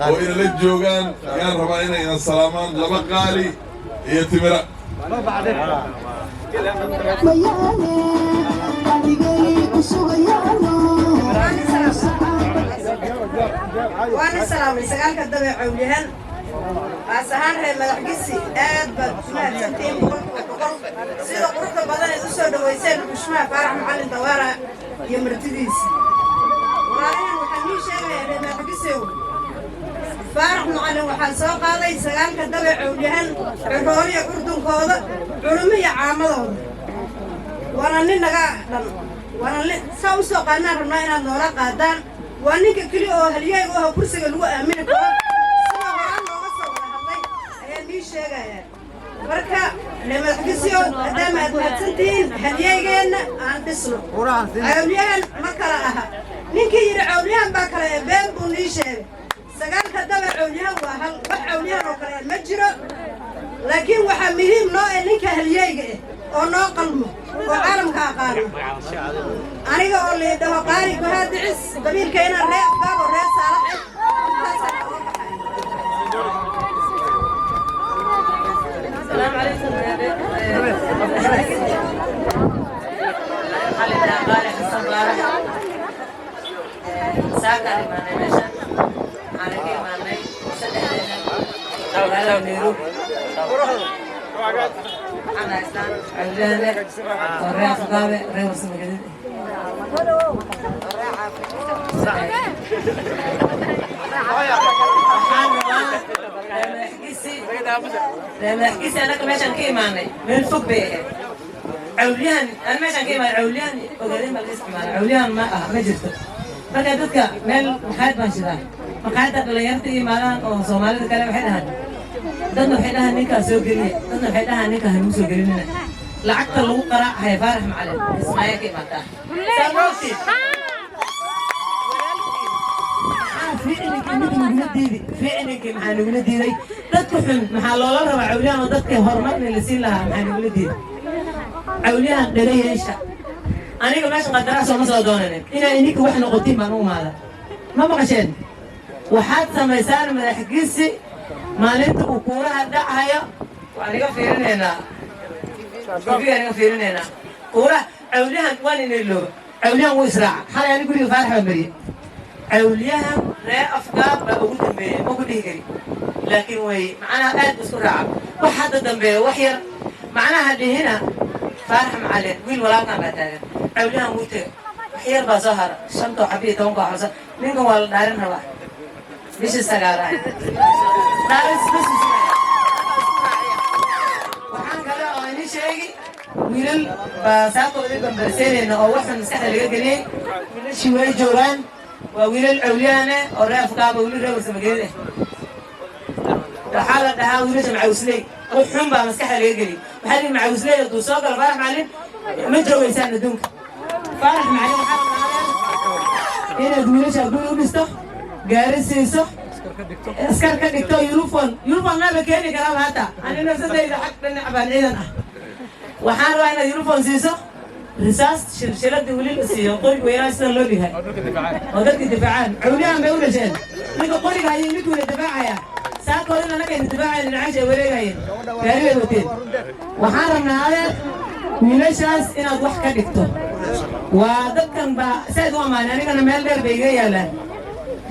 oo inala joogaan yaan rabaa inay ina salaamaan, laba Qaali iyo Timira. Waana salaamay sagaalka dabe Cawlyahan, qaas ahaan reer Madaxgisi. Aad baad ku mahadsantihiin 100%, sida quruxda badan eed u soo dhowayseen xushmaha Faarax Macallin Dawaara iyo martidiisa. Walaalahan, waxaan nii sheegayaa, reer Madaxgisow, Faarax Macallin waxaa soo qaaday sagaalka dabe Cawlyahan, cirooliya curdunkooda, culummo iyo caamadooda. Waana nin naga dhan, waana saa u soo qaadnaan rabnaa inaad noola qaadaan. Waa ninka keliya oo halyeyga u ah kursiga lagu aamini karo. Sida horaan looga soo wada hadlay ayaa nii sheegayaa. Marka reer Madaxgisiyow, maadaama aad mahadsantihiin, halyeygeenna aan dhisno. Cawlyahan ma kala aha. Ninkii yidhi Cawlyahan baa kale ee been buu nii sheegay. Sagaalka daba Cawlyahan waa hal, wax Cawlyahan oo kale ma jiro, laakiin waxaa muhiim noo eh ninka halyeyga ah oo noo qalmo oo caalamka aqaano. Aniga oo la idhaho Qaali Guhaadicis, qabiilkayna ree Afgaab oo ree Saalax ah, intaasaan oga baxay. السلام عليكم. قالي حسن بارح saakaan imaanay meeshan. Waxaan ka imaanay saddexdeena magaalada Nairobi. Waxaan haystaan Cawlyahanle oo ree Afgaabe, ree Warsamagadid. Waxaan rabaa reer Madaxgisi, annaga meeshaan ka imaanay meel fog bay ahayd. Cawlyahan ana meeshaan ka imaanay, Cawlyahan Ogaadeen baa laga isticmaala, Cawlyahan ma aha, ma jirto. Marka dadka meel maqaayad baan shidaa, maqaayadda dhalinyarta imaadaan oo Soomaalida kale waxay dhahaan, dadna waxay dhahaan ninkaa soo geliya, dadna waxay dhahaan ninkaa hanuu soo gelinina. Lacagta lagu qaraacaya Faarax Macalin Ismaayo ka imaataa. Saa moogtid ficilinkii mid nagula diidi, ficilinkii maxaa nagula diiday? Dadka xun maxaa loola rabaa Cawlyahan oo dadka horumarna la siin lahaa maxaa nagula diiday? Cawlyahan dhalo yeesha. Aniga meesha qandaraas ooma soo doonanin, inaa ininka wax noqotiin baan u imaada. Ma maqasheen? Waxaad samaysaan Madaxgisi maalinta uu kuuraha dhacayo waan iga fiirinaynaa, TV-gaan iga fiirinaynaa kuuraha. Cawlyahan waan ina ilooba, Cawlyahan wuu israaca. Xalay ani guriga Faarax baa mariyey. Cawlyahan ree Afgaab baa ugu dambeeyey, ma ku dhihi kari, laakiin way macnaha aad isku raaca. Wax hadda dambeeya wax yar macnaha dhihina Faarax Macalin wiil walaalkan baa taagan. Cawlyahan wuu tega, wax yar baa soo hara, shantoo xabi iyo 10 kooxosa. Ninkan waa la dhaarin rabaa bishii sagaalaad. Dhaaris bas. Waxaan kale oo ini sheegi, wiilal baa saakooda bambarseynayna oo waxan maskaxda laga geliyey. Wiilashii way joogaan, waa wiilal Cawlyaane oo ree Afgaaba, wiilal ree Warsamageed ah. Waxaa la dhahaa wiilasha macawisley. Wax xun baa maskaxda laga geliyey. Waxaa la yidhi macawisley hadduu soo galo Faarax Macalin ma joogaysaan adduunka. Faarax Macalin waxaa la dhahaa inaad wiilasha guri u dhisto, gaari siiso, askar ka dhigto, uniform. Uniform maba keeni karaaba hata ani nafsadayda xag dhinac baan ciidan ah. Waxaan rabaa inaad uniform siiso, risaas shilshilada weli la siiyo, qoriga weynaa sidan loo dhihay oo dadka difaacaan. Cawliyahan bay u dhasheen. Ninka qoriga ayay ninkuuna difaacaya, saakoodina annagayna difaacayeen, dhinacaasha ay wareegayeen, gaari bay wateen. Waxaan rabnaa adeer wiilashaas inaad wax ka dhigto. Waa dadkan baa saad u ammaanay, anigana meel dheer bay iga yaalaan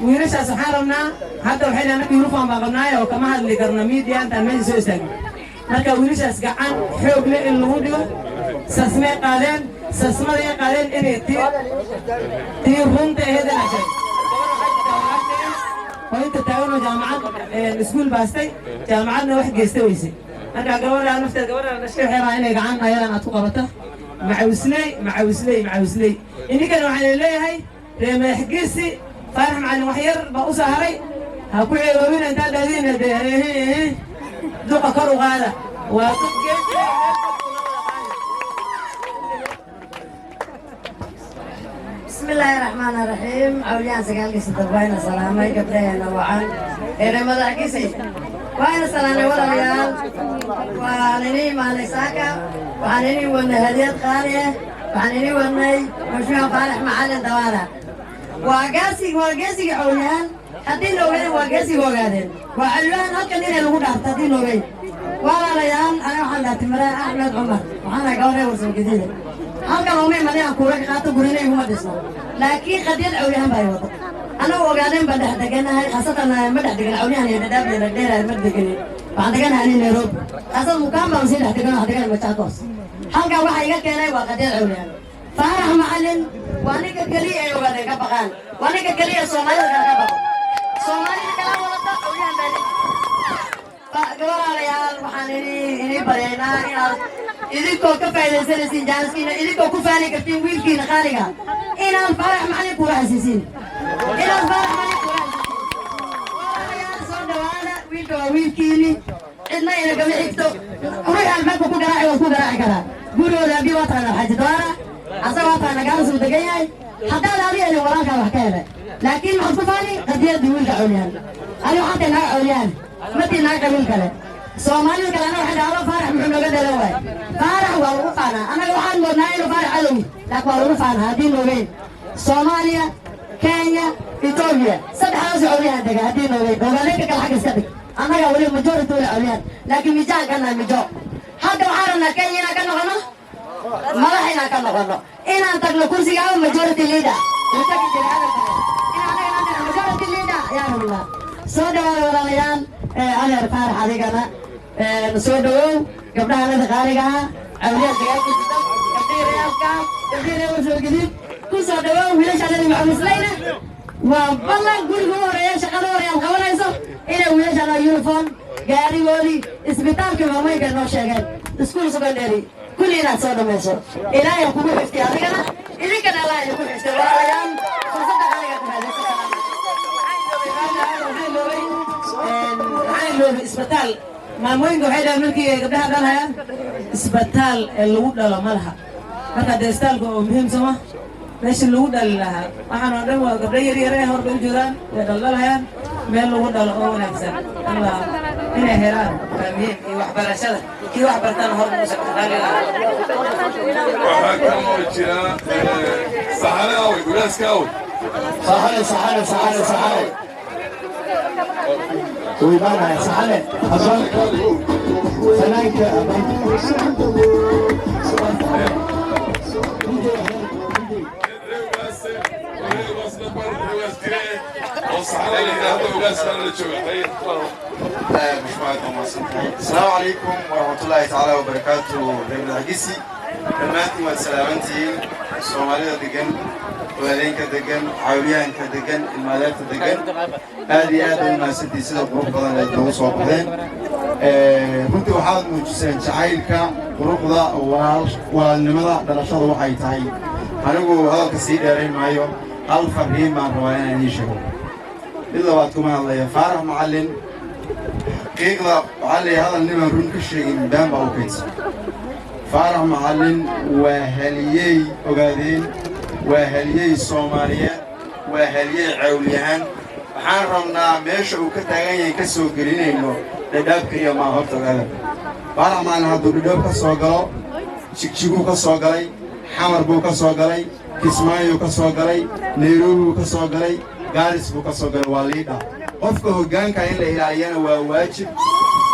wiilashaas. Waxaan rabnaa hadda waxay dhahan annaga uniform baan qabnaay oo kama hadli karno media intaan meesha soo istaagno. Marka wiilashaas gacan xoog leh in lagu dhigo. Sasmay qaadeen, sasmaday qaadeen inay tii runta ahayd inaa sheeg oo inta taagan oo jaamacad iskuul baastay, jaamacadna wax geysta weysay. Marka gabadha nafteed, gabadha dhashay, waxay rabaa inay gacan ayadan aad ku qabato. Macawisley, macawisley, macawisley, ininkan waxaan leeyahay reer Madaxgisi, Faarax Macalin wax yar baa u soo haray. Ha ku ceeloobina intaad dhahdiin dee duqa kor u qaada. Waa duq geesi. بسم الله الرحمن الرحيم. عوليان سقالكيس دباينا سلامي قبلنا وعن إلى مدحكيسي وين سلامي ولا ريال وعنيني ما نساكا وعنيني ونهديات قالية. Waxaan ini wadnay Mashruuca Faarax Macalin Dawaara. Waa gaasig, waa geesiga Cawliyahan. Haddii la ogeyn, waa geesiga ogaadeen. Waa Cawliyahan halkan inay lagu dhaarto haddii la ogeyn. Walaalayaal, aniga waxaan dhahay Timire Axmed Cumar, waxaana gabar Warsamo Gadiida. Halkan ooma imanay aan kuura ka qaato, gurina iguma dhisno, laakiin qadiyad Cawliyahan baa i wado. Annagu ogaadeen baan dhex deganahay, khaasatan ma dhex degan Cawliyahan iyo Dhadhaab iyo Lagdheera ma deganin. Waxaan deganahay ani Nairobi, khaasatan Mukaan baan sii dhex degan, waxaan degan Machakos. Halkan waxa iga keenay waa qadiyad Cawliyahan. Faarax Macalin waa ninka keliya ay ogaadeen ka baqaan, waa ninka keliya ee Soomaalida kale ka baqo. Soomaalida kala wadata Cawliyahan baa. Walaalayaal, waxaan ini baryaynaa inaad idinkoo ka faa'iidaysanaysiin jaaniskiina, idinkoo ku faani kartiin wiilkiina qaaliga, inaad Faarax Macalin kuula xasiisiin, inaad Faarax Macalin kuula xasiisiin. Walaalayaal, soo dhawaada. Wiilka waa wiilkiini, cidna inagama xigto. Ruuxi albaabka ku garaaci waad ku garaaci karaa. Gurigooda abi waa taqaanaa, Xaaji Dawaara asaga waa taqaanaa, gaalasuu degan yahay. Haddaad adi helin, walaalkaa wax ka hele, laakiin maxaad ku faani qadiyadii wiilka Cawliyahan. Ani waxaan tahay naga Cawliyahan, matii naga qabiil kale, Soomaalida kale. Anaga waxay dhahaa, Faarax muxuu nooga dhelan waay? Faarax waa lagu faanaa. Annaga waxaan moodnaa inuu Faarax cadowi, laakiin waa lagu faanaa haddii noogeyn. Soomaaliya, Kenya, Etoobiya, saddexdaas Cawliyahan dega haddii noogeyn. Ogaadeenka kale xagga iska dhig, annaga weli majority weli Cawliyahan, laakiin mijaan ka nahay mijo. Hadda waxaan rabnaa Kenya inaan ka noqono madax, inaan ka noqono, inaan tagno kursiga ama majority leader uu tagi jiray hadalka, in annaga majority leader ayaan rabnaa. Soo dhawaada walaalayaal. Adeer Faarax, adigana soo dhawow. Gabdhaha anada qaaliga ah, Cawliyaha dagaalkiisa, gabdhihii reerka, gabdhihii reer Warsoo Gadiid, ku soo dhawow. Wiilasha anada maxamuuslayna waa ballan, guriga u horeeya, shaqada horeeya aad qabanayso inay wiilasha anada uniform, gaarigoodii, isbitaalkii maamoyinka noo sheegeen, school secondary, kulli inaad soo dhamayso. Ilaahay kugu xiftiy adigana, idinkana Allah idinku xiftiy. Walaalayaal, fursadda qaaliga ku raadaysa. Waxaan iloobay isbitaal. Maamooyinka waxay dhahaan markii ay gabdhaha dhalhayaan, isbitaal ee lagu dhalo ma laha. Marka dee isbitaalka oo muhiim sooma meeshii lagu dhali lahaa. Waxaan oo dhan waa gabdho yar yar ee hor bay u jiraan, way dhaldhalhayaan. Meel lagu dhalo oo wanaagsan inay helaan waa muhiim. Iyo waxbarashada, kii wax bartana hor u socdo. Waxaa kaloo jira saxane awey, guraaska awey. Saxane, saxane, saxane, saxane wuu imaanaya. Saxane abaan fanaanka abaan. Oo saxane la yidhaahdo, ugaaskana la jooga. Asalaamu calaykum waraxmatullaahi tacaala wabarakaatu. Reer Madaxgisi, dhammaantiin waad salaamantihiin. Soomaalida degan, ogaadeenka degan, Cawliyahanka degan, ilmaadeerta degan, aad iyo aad bay umahadsantihiin sida qurux badan aad noogu soo baxdeen. Runtii waxaad muujiseen jacaylka, quruxda, walaalnimada, dhalashada waxay tahay. Anigu hadalka sii dheerayn maayo, hal farriin baan rabaa inaan idiin sheego. Mid labaad kuma hadlaya. Faarax Macallin, xaqiiqda waxaa leeyahay, hadal nimaan run ka sheegin been baa u kaydsan. Faarax Macallin waa haliyey ogaadeen, waa haliyey Soomaaliyeed, waa haliyey Cawliyahan. Waxaan rabnaa meesha uu ka taagan yahay ka soo gelinayno Dhadhaabka iyo maa horta ogaada. Faarax Macallin hadduu Dhadhaab ka soo galo, Jigjiguu ka soo galay, Xamar buu ka soo galay, Kismaayuu ka soo galay, Nairobi buu ka soo galay, Gaaris buu ka soo galay. Waa liidha qofka hoggaanka in la ilaaliyana waa waajib.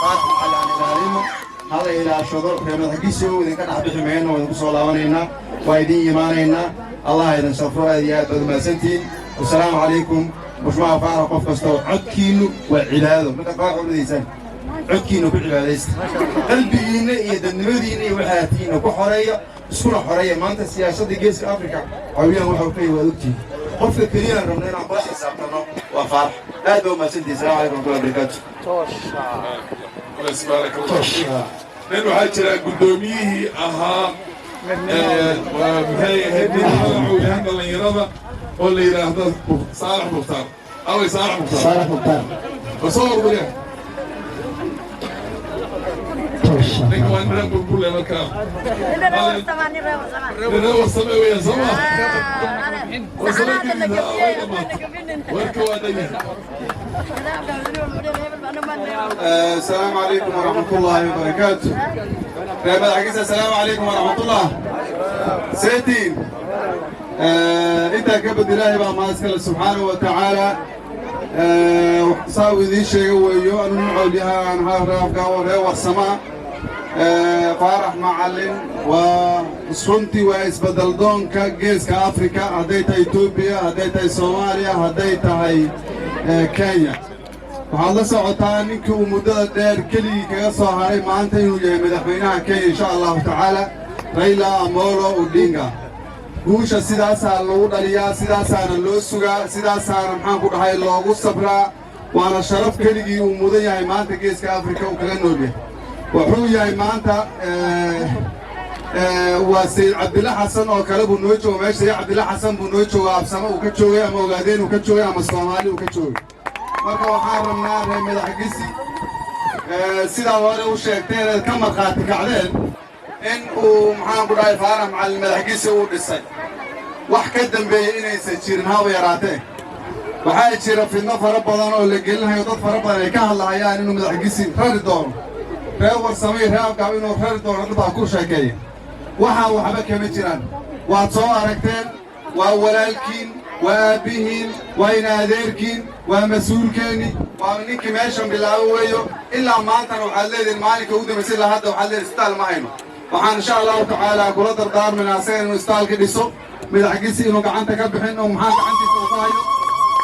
Faarax Macallin aan ilaalino, hala ilaashado. Reer Madaxgiisi oo idinka dhex bixi mayno, waa idinku soo laabanaynaa, waa idin imaanaynaa. Allah idin sharfo, aad iyo aad baad umahadsantihiin. Wasalaamu calaykum. Mushmaha Faarax, qof kasta oo codkiinnu waa cibaado. Markaad Faarax ulidaysaan, codkiinna ku cibaadaysta, qalbigiinna iyo dadnimadiinna iyo waxaatiinna ku xoreeya, iskuna xoreeya. Maanta siyaasadda Geeska Afrika Cawliyahan waxa uu ka yahay waad ogtihiin. Qofka keliyaan rabna inaan kula xisaabtanno waa Faarax. Aad baa umahadsantihiin. Salamu calaykum warahmatullahi wabarakaatu. Nin waxaa jira guddoomiyihii ahaa, maxay ahayd, midnimada Cawliyahan dhallinyarada oo la yidhaahdo Saalax Mukhtaar. Awey Saalax Mukhtaar? Saalax Mukhtaar. Oo soo ordaya. Ninka waa nin reer Burburle, markaa nin reer Warsame weeyaan, soo ma Warsame gidida way dhamaatay, warka waa dhan yahay. السلام عليكم ورحمة الله وبركاته. ريال مدحكيس، السلام عليكم ورحمة الله. Seetiin intaa ka bad, Ilaahay baa mahad iskale, subxaanahu wa tacaala. Saa uu idiin sheega weeyo, anu nin Cawlyahaan Reer reer Warsamaa. Faarax Macallin waa runtii waa isbeddel doonka Geeska Afrika, hadday tahay Etoobiya, hadday tahay Soomaaliya, hadday tahay Kenya. Waxaad la socotaa ninkii uu muddada dheer keligii kaga soo haray maanta inuu yahay madaxweynaha Kenya, insha Allahu tacaala, Raila Amolo Odinga. Guusha sidaasaa lagu dhaliyaa, sidaasaana loo sugaa, sidaasaana, maxaan ku dhahay, loogu sabraa. Waana sharaf keligii uu mudan yahay maanta Geeska Afrika uu kaga nool yahay. Wuxuu yahay maanta waa Sayid Cabdilla Xasan oo kale buu noo jooga meesha. Sayid Cabdilla Xasan buu noo jooga, Absamo uu ka joogay ama Ogaadeen uu ka joogay ama Soomaali uu ka joogay. Marka waxaan rabnaa, reer Madaxgisi, sidaa hore u sheegteen eed ka markhaati kacdeen in uu, maxaan ku dhahay, Faarax Macallin Madaxgisi uu dhisay, wax ka dambeeyey inaysan jirin haba yaraatee. Waxaa jira fidno fara badan oo la gelinayo, dad fara badan ay ka hadlahayaan inuu Madaxgisi rari doono, reer Warsamay, reer Afgaab inuu rari doono, dad baa ku sheekeeya. Waxaa waxba kama jiraan. Waad soo aragteen, waa walaalkiin, waa aabbihiin, waa ina adeerkiin, waa mas-uulkeenni, waa ninkii meeshan bilaabo weeyo. Ilaa maantana waxaad leedihin, maalinka ugu dambaysa ilaa hadda waxaad leedihin isbitaal ma hayno. Waxaan insha Allahu tacaala kula dardaarmaynaa asaga inuu isbitaalka dhiso, Madaxgisi inuu gacanta ka bixin oo maxaa gacantiisa uu ku hayo,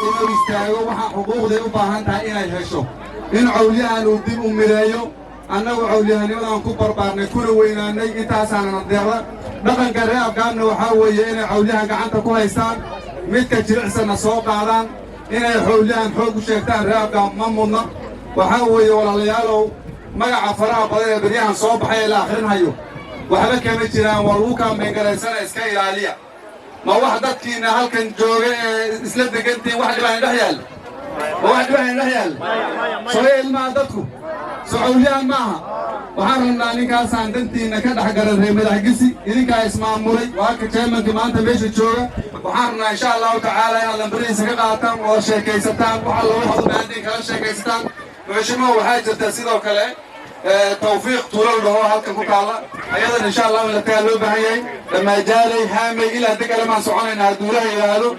inuu istaago waxa xuquuqday u baahan tahay inay hesho, in Cawlyahan uu dib u mideeyo. Annagu cawlyahanimadaan ku barbaarnay kuna weynaanay, intaasaana deeqda. Dhaqanka reer Afgaabna waxaa weeye inay cawlyahan gacanta ku haystaan, midka jilicsanna soo qaadaan. Inay cawlyahan xoog u sheegtaan reer Afgaab ma mudna. Waxaa weeye, walaalayaalow, magaca faraha badan ee beryahan soo baxay ee la akhrinhayo waxba kama jiraan, waa lagu kaambeengaraysana, iska ilaaliya. Ma wax dadkiinna halkan jooga ee isla degantihiin wax dhibaan dhex yaalla? Ma wax dhibaan dhex yaalla? Soo ilmaha dadku soo cawlyahan maaha. Waxaan rabnaa ninkaasaan dantiinna ka dhex garan. Reer Madaxgisi, idinkaa ismaamulay, waa ka chairmanka maanta meesha jooga. Waxaan rabnaa, insha Allahu tacaala, inaad lambarihiisa ka qaataan, wada sheekaysataan, waxa alla waxaad u baahantiin kala sheekaysataan. Muxushimo, waxaa jirta sidoo kale Tawfiiq tuulal dhaho halkan ku taalla, ayadan insha Allahu in la tagaa loo baahan yahay. Dhammaajaalay, Haamay, ilaa Degale baan soconaynaa hadduu Ilaah yidhaahdo.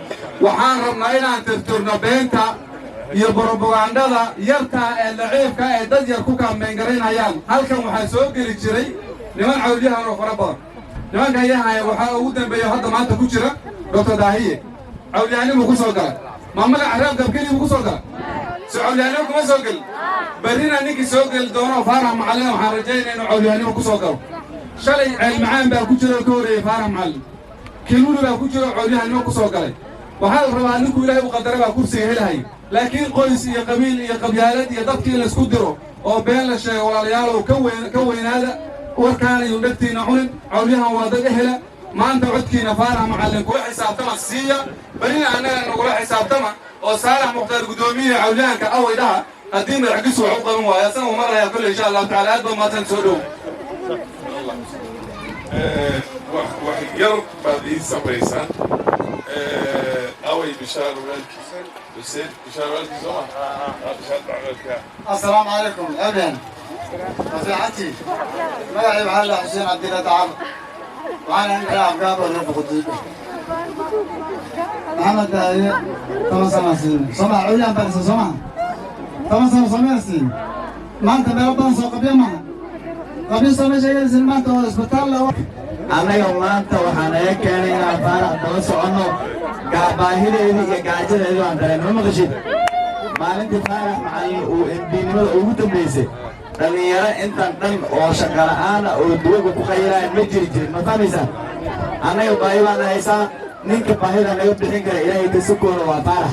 Waxaan rabnaa inaan tirtirno beenta iyo borobagandhada yarta ee daciifka ee dad yar ku kaambeengaraynayaan. Halkan waxaa soo geli jiray niman cawlyahan oo fara badan. Nimanka yahaya waxaa ugu dambeeya hadda maanta ku jira Doctor Daahiye. Cawlyahanimuu ku soo galay. Ma magaca reer Gabkeli buu ku soo galay? So cawlyahanimo kuma soo gelin. Berrina ninkii soo geli doono Faarax Macallin, waxaan rajaynaya inuu cawlyahanimo ku soo galo. Shalay Ceel Macaan baa ku jira oo ka horreeyey Faarax Macallin, Kiluuli baa ku jira oo cawlyahanimo ku soo galay. Waxaa la rabaa ninkuu Ilaahay u qadaray baa kursiga helahaya, laakiin qoys iyo qabiil iyo qabyaalad iyo dadkii in laisku diro oo been la sheego, walaalayaalow, ka weyn ka weynaada warkaana yuu dhegtiinna cunin. Cawlyahan waa dad ehela. Maanta codkiina Faarax Macallin kula xisaabtama, siiya. Berrina annaga nagula xisaabtama oo Saalax Mukhtaar guddoomiyaha cawlyahanka away dhaha haddii Madaxgisu wax u qaban waayo. Asaga uu maqlayaa kolley, insha Allahu tacala. Aad baa mahadsan, soo dhow. Wax yar baad ii samaysaan. Away Bishaar walaalkiis, Xuseen Bishaar walaalkiis, soo ma Bishaar walaalka? السلام عليكم. أبين نصيحتي magacay waxaa la Xuseen Cabdilla Dacab, waxaana ninkaa Afgaab oo reer Boqortooyda. Maxamed Daaye 10 sana siin sooma, Cawliyaan barisa sooma, 10 sano soomaya siin. Maanta meelo badan soo qabya maha, qabyo sooma sheegaysin maanta oo isbitaal la Annaga maanta waxaa naga keenay inaan Faarax daba soconno, baahideedii iyo gaajadeedii aan dareenno. Ma maqashid? Maalintii Faarax Macallin uu MP-nimada ugu dambaysay, dhallinyaro intan dhan oo shaqala'aana oo duwaga ku qayiraayan ma jiri jirin. Ma fahmaysaan? Annaga baahi baana haysaa. Ninka baahida naga bixin kara, Ilaahay kasukooda, waa Faarax.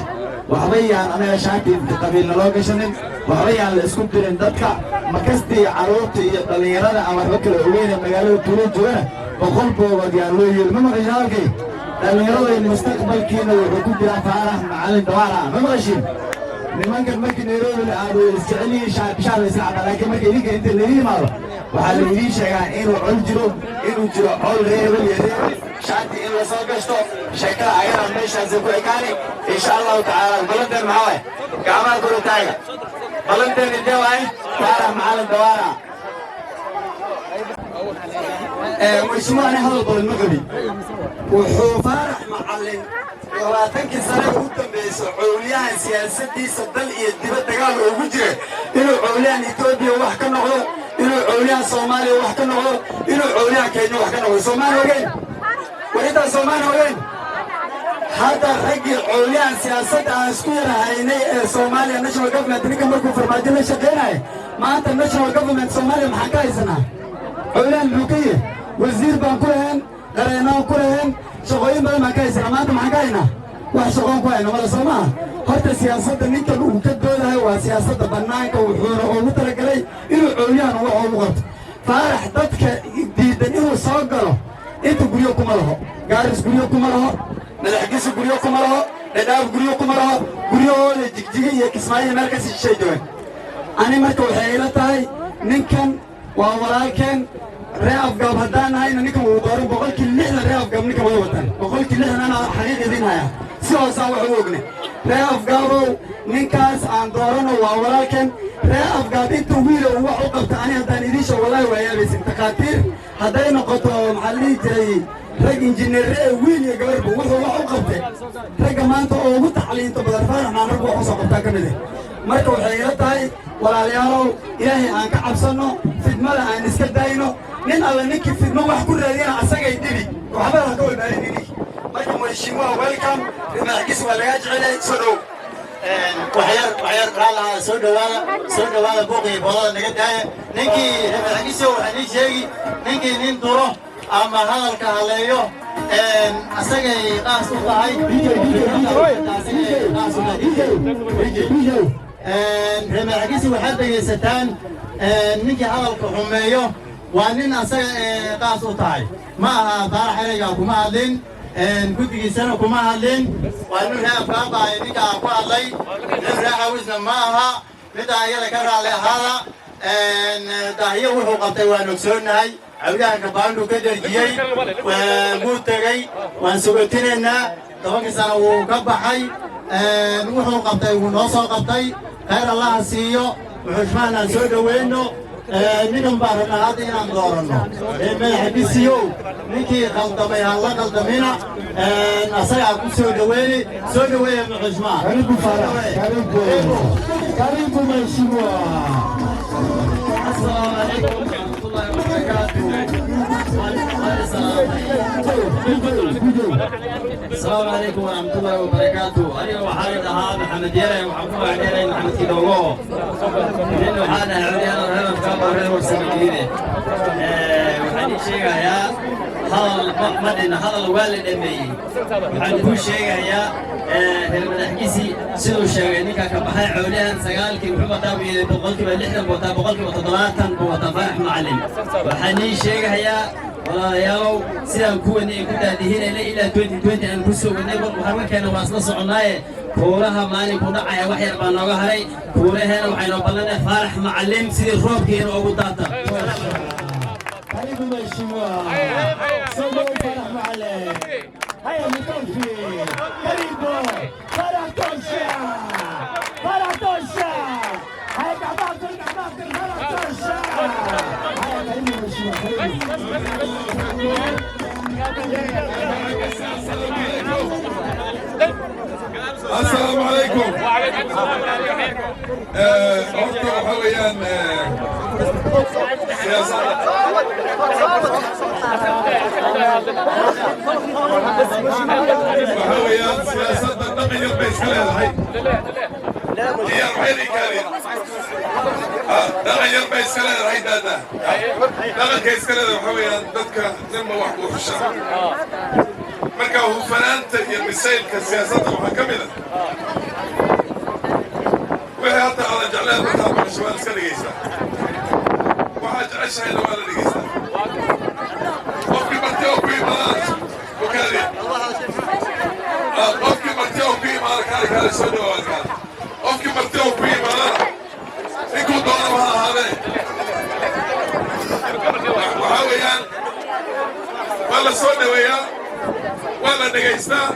Waxba yaan annaga shaati qabiilna loo gashanin, waxba yaan la isku dirin dadka makastii. Carruurta iyo dhallinyarada aan waxba kala ogeyna magaalada tuulo joogana 100 boogood yaan loo yeeli. Ma maqashin hadalkay? Dhallinyaraday, mustaqbalkiina wuxuu ku jiraa Faarax Macallin Dawaara. Ma maqashin? Nimankan markii Nairobi la aado way isjecel yihiin, shaabishaar la isla cabaa, laakiin marka idinka inta laga yimaado waxaa la idiin sheegaa inuu col jiro, inuu jiro col reer hebel iyo reer hebel, shaati in la soo gashto. Sheekada ayada meeshaasay ku ekaani, insha Allahu tacaala. Ballanteen maxaa waay? Gacmaha kor u taaga. Ballanteen intee waay? Faarax Macallin Dawaara. Mheshimiwa, ani hadal badan ma qabin. Wuxuu Faarax Macallin 20kii sane ugu dambayso Cowliyahan siyaasaddiisa dal iyo dibad dagaal ugu jira, inuu Cowliyahan Etoobiya wax ka noqdo, inuu Cowliyahan Soomaaliya wax ka noqdo, inuu Cowliyahan Kenya wax ka noqdo. Soomaali ogeyn war intaas, Soomaali ogeyn. Hadda raggii Cowliyahan siyaasadda aan isku yara haynay ee Soomaaliya national government, ninka markuu Farmaajo la shaqaynaya, maanta national government Soomaaliya maxaan ka haysanaa? Cowliyahan muxuu ka yihi? Wasiir baan ku lahayn, qareenaan ku lahayn, shaqooyin badan baan ka haysanaa. Maanta maxaan ka haynaa? Wax shaqoon ku hayno mala, soo maaha? Horta siyaasadda ninkan uu ka doodahay waa siyaasadda bannaanka, wuxuuna ugu talagalay inuu Cowliyahan wax ugu qabto. Faarax dadka diidan inuu soo galo, inta guryo kuma laho, Gaaris guryo kuma laho, Madaxgisi guryo kuma laho, Dhadhaab guryo kuma laho, guryahooda Jigjiga iyo Kismaayo meel kasii shishay joogaan. Ani marka waxay ila tahay ninkan waa walaalkeen. Ree Afgaab haddaan nahayna ninkan wuu dooran. 60% ree Afgaab ninkan way wataan, 60% anaa xaqiiq idiin haya, si hoosaan wax u ogne. Ree Afgaabow, ninkaas aan doorano, waa walaalkeen. Ree Afgaab inta wiila uu wax u qabta ani haddaan idiin sheego, wallahi waa yaabaysin. Takhaatiir hadday noqoto, maxaa la dhihi jiray, rag injineerre ee wiil iyo gabarba wuxuu wax u qabtay, ragga maanta oo ugu tacliinta badan Faarax maan raggu wax u soo qabtaa ka mid ah. Marka waxay ila tahay, walaalayaalow, Ilaahay aan ka cabsanno, fidmada aan iska dayno. Nin alla ninkii fidmo wax ku raadiyana asagay dhibi, waxba ha ka walbaarinini. Marka mheshimiwa, welcome. Madaxgiis waa lagaa jecelyahay, soo dhow. Waxyar waxyar raalaha, soo dhawaada, soo dhawaada. Buuqiyo boodada naga daaya. Ninkii madaxgiisa waxaa nii sheegi, ninkii nin duro ama hadalka haleeyo asagay qaas u tahay, asagay qaas u tahay. Reer madaxgiisa waxaad dhegaysataan, ninkii hadalka xumeeyo waa nin asaga qaas u tahay. Ma aha Faarax ereygaa kuma hadlin, guddigiisana kuma hadlin. Waa nin ree Afgaab ah ninka aan ku hadlay, nin ree Cawisna ma aha. Middaa iyada ka raalli ahaada. Daahiyo wuxuu qabtay waan ogsoonnahay. Cawliyahanka baandhu ka derjiyey, wuu tegey, waan sugotinaynaa. 10kii sano wuu ka baxay. Wuxuu qabtay wuu noo soo qabtay, khayr Allaha siiyo. Muxushmaan aan soo dhoweyno. Ninkan baan rabnaa hadda inaan dooranno. Madaxa bisiyow, ninkii khaldamay ha la khaldamina, asagaa ku soo dhoweyni. Soo dhoweeya muxushmaan. Karibu Farah, karibu. Karibu mheshimiwa. Asalaamu calaykum waraxmatullaahi wabarakaatu. Asalaamu calaykum waraxmatullaahi wabarakaatu. Aniga waxaa la dhahaa Maxamed Yare, waxaan ku magacdheeray Maxamed Kidoogo. Nin waxaan ahay Codyahan reer Afgaab, reer Warsamajiide. Waxaan ii sheegayaa, hadal ma dhinna, hadal waa la dhameeyey. Waxaan kuu sheegayaa, reer madaxgisi siduu sheegay ninka ka baxay, Cowliyahan sagaalkii wuxuu wataa buu yidhi 60% buu wataa, 70% buu wataa Faarax Macalin. Waxaan ii sheegayaa, walaalayaalow, sidaan kuwani ay ku daadihinayna ilaa 2020 aan ku soo wadnay horumarkeena, waa isla soconnaaye. Kuuraha maalinku dhacaya wax yar baa nooga haray. Kuuraheena waxaynoo ballanay Faarax Macalin sidii roobkiina ugu daata. Karibu mheshimiwa. Soo Farah Macalin. Haya makofi. Karibu. Farah tosha. Farah tosha. Haya gacmaha kor, gacmaha kor, Farah tosha. Haya, karibu mheshimiwa. Karibu. Asalaamu calaykum. Horta waxaa weeyaan siyaasadda waxaa weeyaan siyaasadda dhaqan yar bay iska leedahay. Diyaar waxay ikaadeen dhaqan yar bay iska leedahay daada. Dhaqanka iska leedahay waxaa weeyaan dadka ninba wax buu xushaa. Marka hufanaanta iyo misaylka siyaasadda waxaa ka mid a wixii hadda aadan jecleen markaad maqasho waad iska dhegaysaa, waxaad jeceshahayna waa la dhegaysaa. Qofkii marti oo ku imaadana ukaadi, qofkii marti oo ku imaada, kaali kaali, soo dhawaad kaali. Qofkii marti oo ku imaadana ninkuu doonaba ha ahaadee, waxaa weeyaan waa la soo dhoweeyaa, waa la dhegaystaa,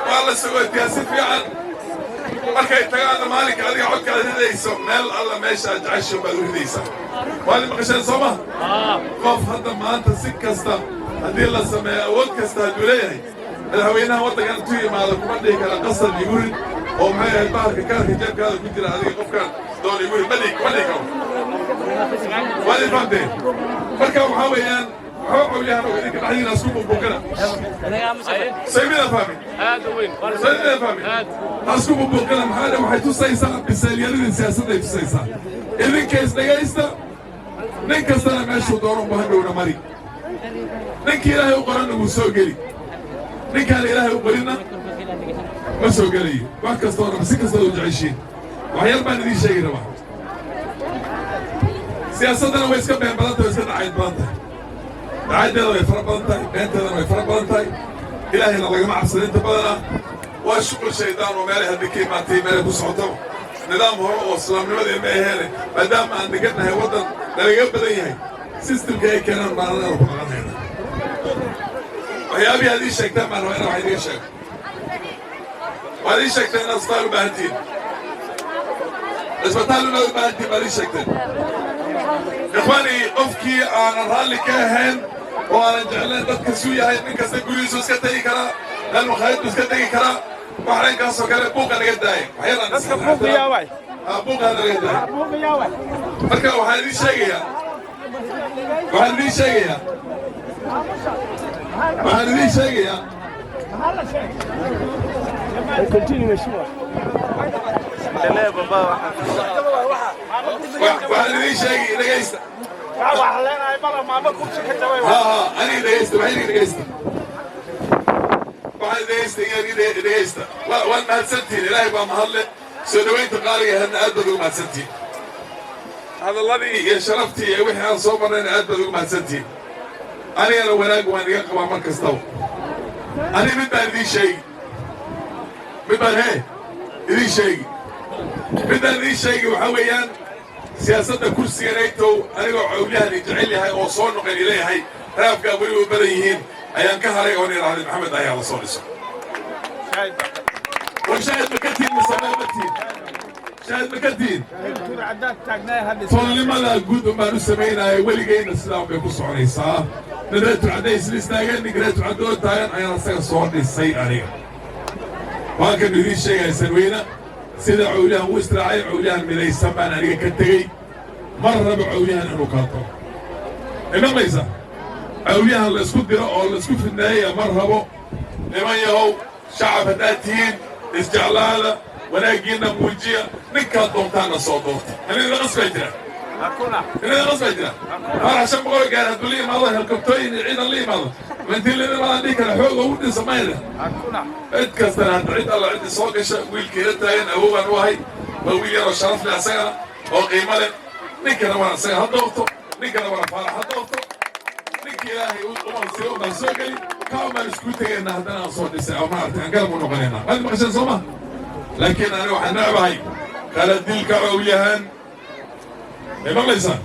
waa la sagootiyaa si fiican. Markay tagaanna maalinka adiga codkaad ridayso, meel alla meesha aad jecesho baad u ridaysaa. Waad maqasheen, soo ma? Qof hadda maanta si kasta haddii la sameeyo, awood kasta hadduu leeyahay, madaxweynaha waddankan intuu yimaado kuma dhihi kara qasab igu rid oo maxay ahayd bahalka kaarka jeebkaada ku jira adiga qofkaan doon igu rid. Ma dhihi, kuma dhihi karo. Waad i fahamteen? Marka waxaa weeyaan, waxba cawliyahan oo idinka dhexdiina isku buubuuqina. Saymida fahmin, saymida fahmin, ha isku buubuuqina. Maxaa dhe? Waxay tusaysaa bisayl-yaridii siyaasadday tusaysaa. Idinka isdhegaysta, nin kastana meeshuu doono unba hadhowna mari. Ninkii Ilaahay u qoranna wuu soo geli, ninkaan Ilaahay u qorinna ma soo gelayo. Wax kastoo dhan si kastoo u jeceshiin, waxyar baan idiin sheegi rabaa. Siyaasaddana way iska been badan tahay, way iska dacayd badan tahay. Dacaydeeda way fara badan tahay, beenteedana way fara badan tahay. Ilaahayna lagama cabsada inta badana. Waa shuqul shaydaan oo meelay hadda ka imaatay, meelay ku socotaba. Nidaam hore oo islaamnimadii ma aheene, maadaama aan degannahay waddan nalaga badan yahay, system-ka ay keenaan baan anagana ku dhaqanayna. Waxyaabihii aad ii sheegtaan baan rabaa inaan wax idiga sheego. Waad ii sheegteen inaad isbitaal u baahan tihiin, isbitaal inaad u baahan tihiin baad ii sheegteen. Ikhwaani, qofkii aanan raalli ka ahayn oo aanan jeclayn dadka suu yahay, nin kasta gurigiisu iska tegi karaa, meel makhaayad buu iska tegi karaa. Wax dhankaasoo kale buuqa naga daaya. Buuqa naga daaya. Marka waxaan idiin sheegayaa waxaan idiin sheegi, dhegaysta. Ha ha, aniga dhegaysta, waxay dhegaysta, waxaan dhegaysta, iga dhegaysta. Waad mahadsantihiin, Ilaahay baa mahadle. Soo dhowaynta qaaliga ahaydna aad baad ugu mahadsantihiin. Hadalladii iyo sharaftii iyo wixii aan soo marnayna aad baad ugu mahadsantihiin. Anigana wanaag waan iga qabaa mar kastaba. Ani mid baan idiin sheegi, mid baan hee idiin sheegi, midaan idiin sheegi waxaa weeyaan siyaasadda kursiga naytow. Anigoo cawlyahan i jecel yahay oo soo noqon ileeyahay, raafkaa weli u badan yihiin, ayaan ka haray oon idhaahday Maxamed ayaa la soo dhiso. War shaahid ma ka tihin mise ma tihin? Shaahid ma ka tihin? Tolnimada guud un baan u samaynaya, weligayna sidaa un bay ku soconaysaa. Nin reer Turcadday isla istaageen, ninka reer Turcaddo oo taagan ayaan asaga soo dhisay. Aniga waan kanu idiin sheegaya, sanweyne sida cawliyahan u israacay, cawliyahan midaysan baan aniga ka tegey. Mar rabo cawliyahan inuu kala tago. Ay maqlaysaa? Cawliyahan la isku diro oo la isku fidneeya mar rabo. Niman yahow, shacab haddaad tihiin, isjeclaada, wanaaggiinna muujiya, ninkaad doontaanna soo doorta. Anigana qas baa jira, inada qas baa jira. Faarax 500 gaar hadduu la yimaado, helikobtooyin iyo ciidan la yimaado, intii la imaadaan dhihi kara xoog ugu dhisa mayna. Cid kastana hadda cid alla ciddii soo gasha, wiilkiila taagan awowaan u ahay, waa wiil yaroo sharaf leh asagana oo qiimo leh. Ninkana waan asaga ha doorto, ninkana waan Faarax ha doorto. Ninka Ilaahay umalsiyo umbaan soo geli, kaa umbaan isku tegaynaa, haddana aan soo dhisay oo maaragtay aan garab u noqonaynaa. Waad maqasheen, soo ma? Laakiin aniga waxaan necbahay kala dilka cowlyahan. May maqlaysaa?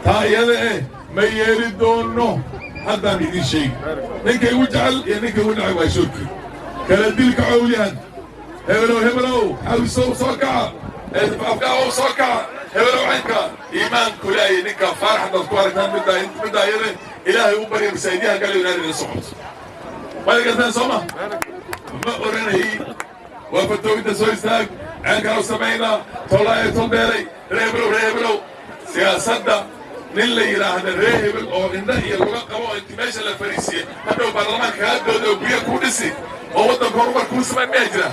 Taa iyada eh ma yeeli doono. Haddaan idiin sheegi, ninka igu jecel iyo ninka igu necab waa shoorkii. Kala dilka cowlyahan, hebelow hebelow, xawisow soo kaca, afkaawow soo kaca, hebelow caynka iimaanku leeyahay. Ninka Faarax haddaad ku aragtaan middaa, middaa iyada Ilaahay u barya, masaajidaha gale inaad idin socoto. Waad gartaan, soo ma? Ma oranayay waa fatooginta soo istaag ceenkana u samaynaa tolaayo tolbeelay ree hebelow, ree hebelow. Siyaasadda nin la yidhaahda ree hebel oo indha iyo luga qabo oo inti meesha la fariisiye hadhow baarlamaanka kaa dooda oo gurya kuu dhisi oo waddanka horumar kuu samayn miyaa jira?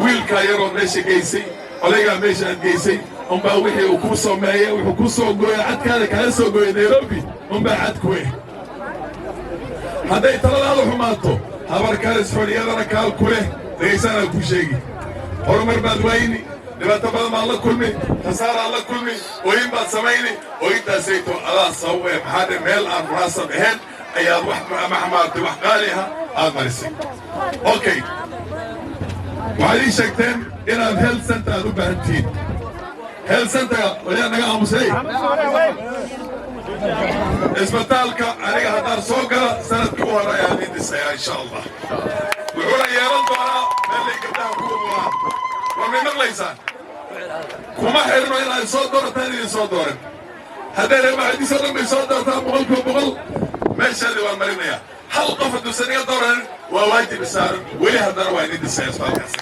Wiilkaa yaroo meesha geysay, odaygaa meesha aad geysay unbaa wixii uu kuu sameeyey, wuxuu kuu soo gooya, cadkaada kaga soo gooyay Nairobi unbaa cad ku eh. Hadday taladaadu xumaato, habar kalis xun iyadana kaal ku leh. Dhegaysanaa kuu sheegi, horumar baad waayni, dhibaato badan baad la kulmi, khasaaraad la kulmi, ooyin baad samayni. Ooyintaasayto adaa sabab ee. Maxaa dhe? Meel aan munaasab ahayn ayaad wax maartay, wax qaali ah aad marisay. Okay, waxaad ii sheegteen inaad health center aad u baahan tihiin. Health center waliyaa naga aamusay. Isbitaalka aniga haddaan soo gala, sanadka u hore ayaan idiin dhisayaa, insha Allah. Wuxuuna yeelan doonaa meelay gabdhaha ku umulaan. War may maqlaysaan? Kuma xirno inaad soo doorataan, idin soo dooran. Hadday reer Maxadiis oo dhan bay soo doortaan, 100%, meeshaadi waan marinaya. Hal qof hadduusan iga dooranin, waa waajib saaran weli haddana waa idin dhisaya isbitaalkaasi.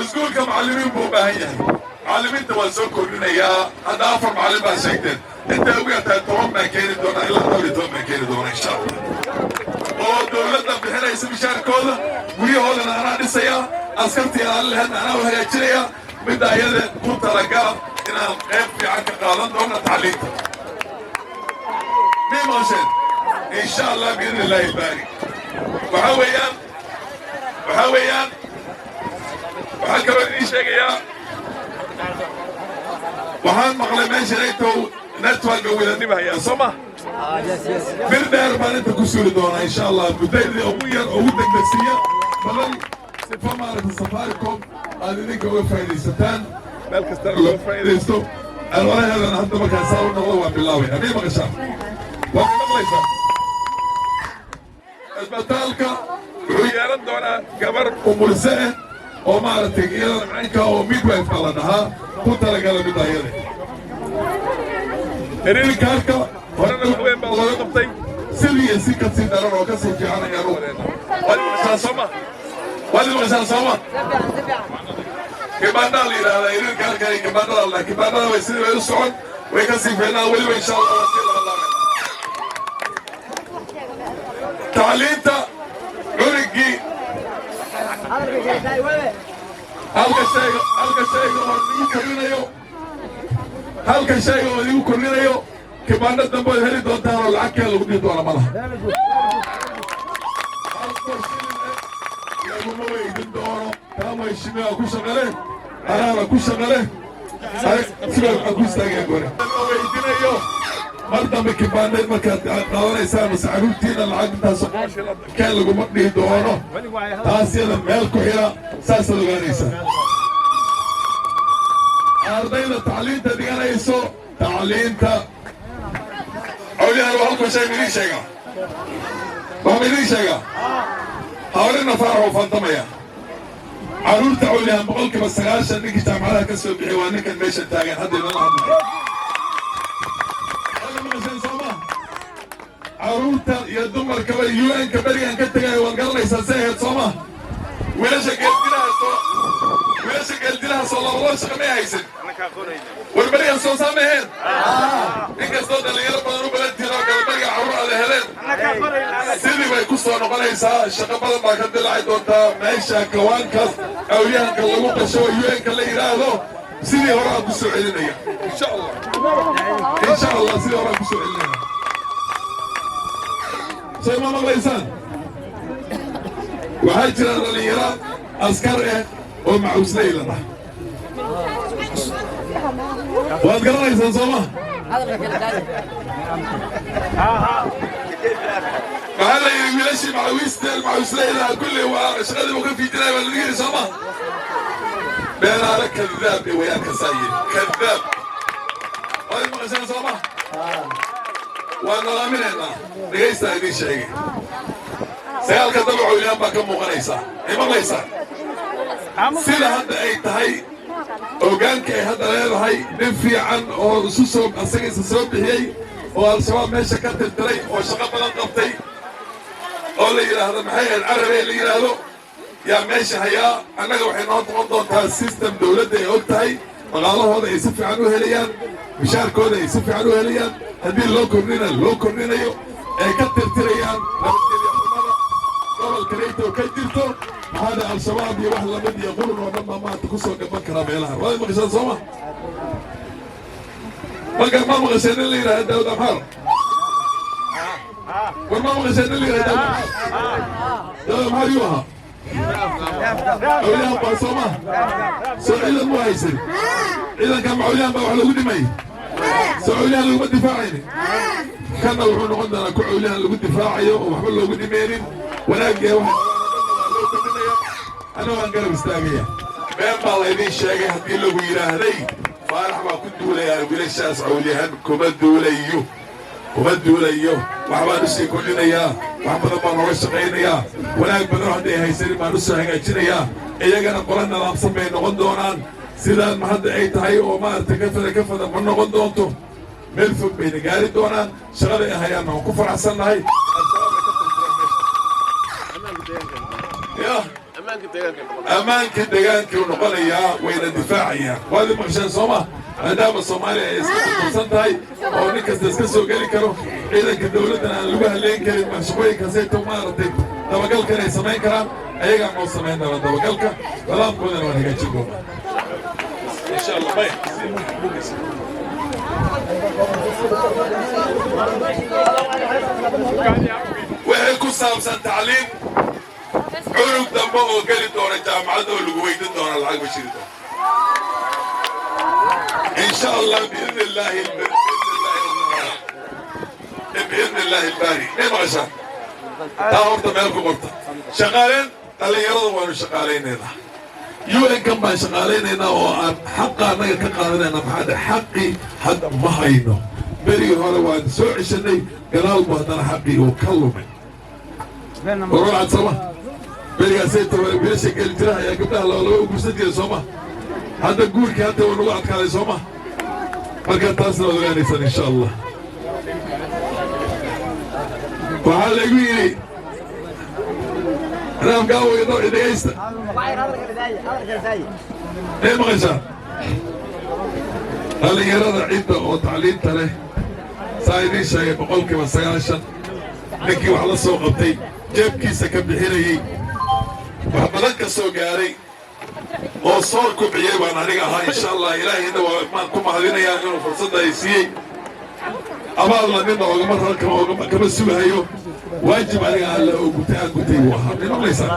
Iskuulka macallimiin buu u baahan yahay. Macallimiinta waan soo kordhinayaa. Hadda afar macallin baa sheegteen, inta ugu yartahay 10 baan keeni doonaa, ilaa 14 baan keeni doonaa, insha Allah, oo dowladda bixinaysa mishaarkooda. Guryahoodana anaa dhisayaa, askartii aan lahaydna anaa u hagaajinayaa. Midda ayada ku talagala inaan qayb fiican ka qaadan doono tacliinta. Mii maqasheen? Insha Allah, biidni illaahi baari. Waxaa weeyaan waxaan kaloo idiin sheegayaa, waxaan maqlay meesha intow networka wiladhibahayaa, soo ma? Bir dheer baan inta ku suuli doonaa, insha Allah, muddadii ugu yar, ugu degdegsiiya badan, sifa maaragta Safaricom aad idinka uga faa'iidaysataan, meel kastana looga faa'iidaysto. Alwalaheedana hadda markaan saa u noqdo waan bilaabay. Haddii maqashaan, waa maqlaysaa. Isbitaalka wuxuu yeelan doonaa gabar umulse ah oo maaragtay iyadana macaynka oo midwife baa la dhahaa, ku talagala midda ayada. Xiriirkaarka horena wax weyn baa looga qabtay, sidii iyo si ka sii daran oo ka sii fiican ayaan u wadeena. Waad maqashaan, sooma? Waad maqashaan, sooma? Kibaandhaa la yidhaahdaa xiriirkaarka iyo kibaandhada la dhahaa. Kibaandhada way sidii bay u socon, way ka sii fiicnaa weliba, insha Allah, waa sii labanlaabay. Tacliinta cunigii halka shayga oo idigu kordhinayo, halka shayga oo idigu kordhinayo, kibaandho dambe ood heli doontaan oo lacag kee lagu dhihi doona ma laha. Hal shilin laguma weydin doono. Taa mheshimiwa ku shaqale, anaana ku shaqale, sidaa waxaa ku istaagaya gore ma weydinayo mar dambe kibaandheed. Markaad qaadanaysaan mase carruurtiina lacag intaas keen laguma dhihi doono. Taas yada meel ku xira, saasaad ogaanaysaa. Ardayda tacliinta dhiganayso, tacliinta cawliyahan waa halkuu shay idiin sheegaa, waxaan idiin sheegaa, hawlina Faarax uu fantamaya. Carruurta cawliyahan 90% ninkii jaamacadaha ka soo bixiyay waa ninkan meesha taagan hadda inala hadlay. Wala maqasheen, sooma? Carruurta iyo dumarkaba UN-ka berigan ka tegaya waad garanaysaa say ahayd, sooma? Wiilasha geeldilaha soo labalaba shaqa may haysan? War berigan soo saamaheen, inkastoo dhalinyaro badan u badan tihiin oo kale beriga carruur aada heleen, sidii bay ku soo noqonaysaa. Shaqo badan baa ka dilaaci doontaa meesha kawaankaas cawliyahanka lagu qasho oo UN-ka la yidhaahdo. Sidii hore aan ku soo celinaya, insha Allah, insha Allah, sidii hore aan ku soo celinaya. Soo ma maqlaysaan? Waxaa jira dhalinyaro askar ah oo macuusley la dhah, waad garanaysaan, soo ma? Maxaa la yidhi? Wiilashii macawiiste macuusleyda kulli waa shaqadii buu ka fiijinaya baa laga yidhi, soo ma? Beenaale kadaab ee wayaan kasaa yidhi kadaab. Waad maqashaan, soo ma? Waan nalaaminaynaa. Dhegaysta, idiin sheegay, sagaalka daba cawliyaan baa ka muuqanaysaa. Ay maqlaysaa sida hadda ay tahay hoggaanka ay hadda leedahay, nin fiican oo isu soo asaga isa soo bixiyey oo Al-Shabaab meesha ka tirtiray oo shaqo badan qabtay oo la yidhaahdo, maxay ahayd, Carabe la yidhaahdo, yaa meesha hayaa. Annaga waxay noo noqon doontaa system dowladda ay og tahay, dhaqaalahooda ay si fiican u helayaan, mishaarkooda ay si fiican u helayaan, haddii loo kordhina loo kordhinayo, ay ka tirtirayaan nabadgelya xumada gobolka Raytow ka jirto. Maxaada Al-Shabaab iyo wax lamid iyo qurun oo dhan baa maanta ku soo gaban karaa meelaha. Waad maqashaan, sooma? Marka ma maqasheen in la yidhahda Daawud Amxaar? War ma maqasheen in la yidhahda Daawud Amxaar? Daawud Amxaar yuu ahaa? Cawliyahan baa, soo ma? Soo ciidan mu haysan? Ciidanka ma cawliyahan baa wax lagu dhimay? Soo cawliyahan laguma difaacayni? Kanna wuxuu noqon doonaa ku cawliyahan lagu difaacayo oo waxba loogu dhimeynin. Wanaagee waxa loo kordhinaya, anna waan garab istaagaya. Been baa laydin sheegay haddii lagu yidhaahday Faarax baa ku duulayaa wiilashaas cawliyahan. Kuma duulayo, kuma duulayo. Wax baan usii kordhinayaa. Wax badan baan nooga shaqaynayaa, wanaag badan hadday haysanin baan u soo hagaajinayaa. Iyagana qola nadaamsan bay noqon doonaan. Sidaan hadda ay tahay oo maaragtay ka fada ka fada ma noqon doonto. Meel fog bayna gaari doonaan. Shaqaday ahayaanna waan ku faraxsannahay. Ya ammaanka deegaankuu noqonayaa, wayna difaacayaan. Waad maqasheen sooma? Maadaama Soomaaliya ay iska xukunsan tahay oo nin kasta iska soo geli karo, ciidanka dawladdana aan lagu halleyn karin mashaqooyinkaasayto, maaragtay, dabagalkan ay samayn karaan, ayagaa noo samayn doona dabagalka. Nidaamkoodana waan hagaajin doonaa, insha Allah. Bay. Wixii ku saabsan tacliim, cunug dambe oo geli doona jaamacad oo lagu weydin doona lacag ma jiri doono, insha Allah, biidni illaahi, biidni illaahi albaari. May maqashaan? Taa horta meel ku qorta. Shaqaaleen dhallinyarada waanu shaqaalaynaynaa. UN-kan baan shaqaalaynaynaa oo aan xaqa annaga ka qaadanayna. Maxaa dhe xaqii hadda ma hayno. Berigii hore waan soo ceshanay, gadaal bu haddana xaqii uu ka lumay. Warwacad sooma? Berigaasay tahay wiilasha geli jira ayaa gabdhaha laba guursan jiray, sooma? Hadda guurkii hadda waa nagu adkaaday, sooma? Marka taasna waad ogaanaysaan, insha Allah. Waxaa laygu yidhi raafgaawo dhegaysta. May maqashaan? Dhallinyarada cidda oo tacliinta leh, saa idiin sheegay, 90% ninkii wax la soo qabtay, jeebkiisa ka bixinayey, wax badan ka soo gaaray oo soo kubciyey baan aniga ahaa, insha Allah. Ilaahayna waa maan ku mahadinayaa inuu fursadda ay siiyey. Abaalna nina oogama kama sugahayo. Waajib aniga alla oo gutay aan gutay buu ahaa. May maqlaysaan?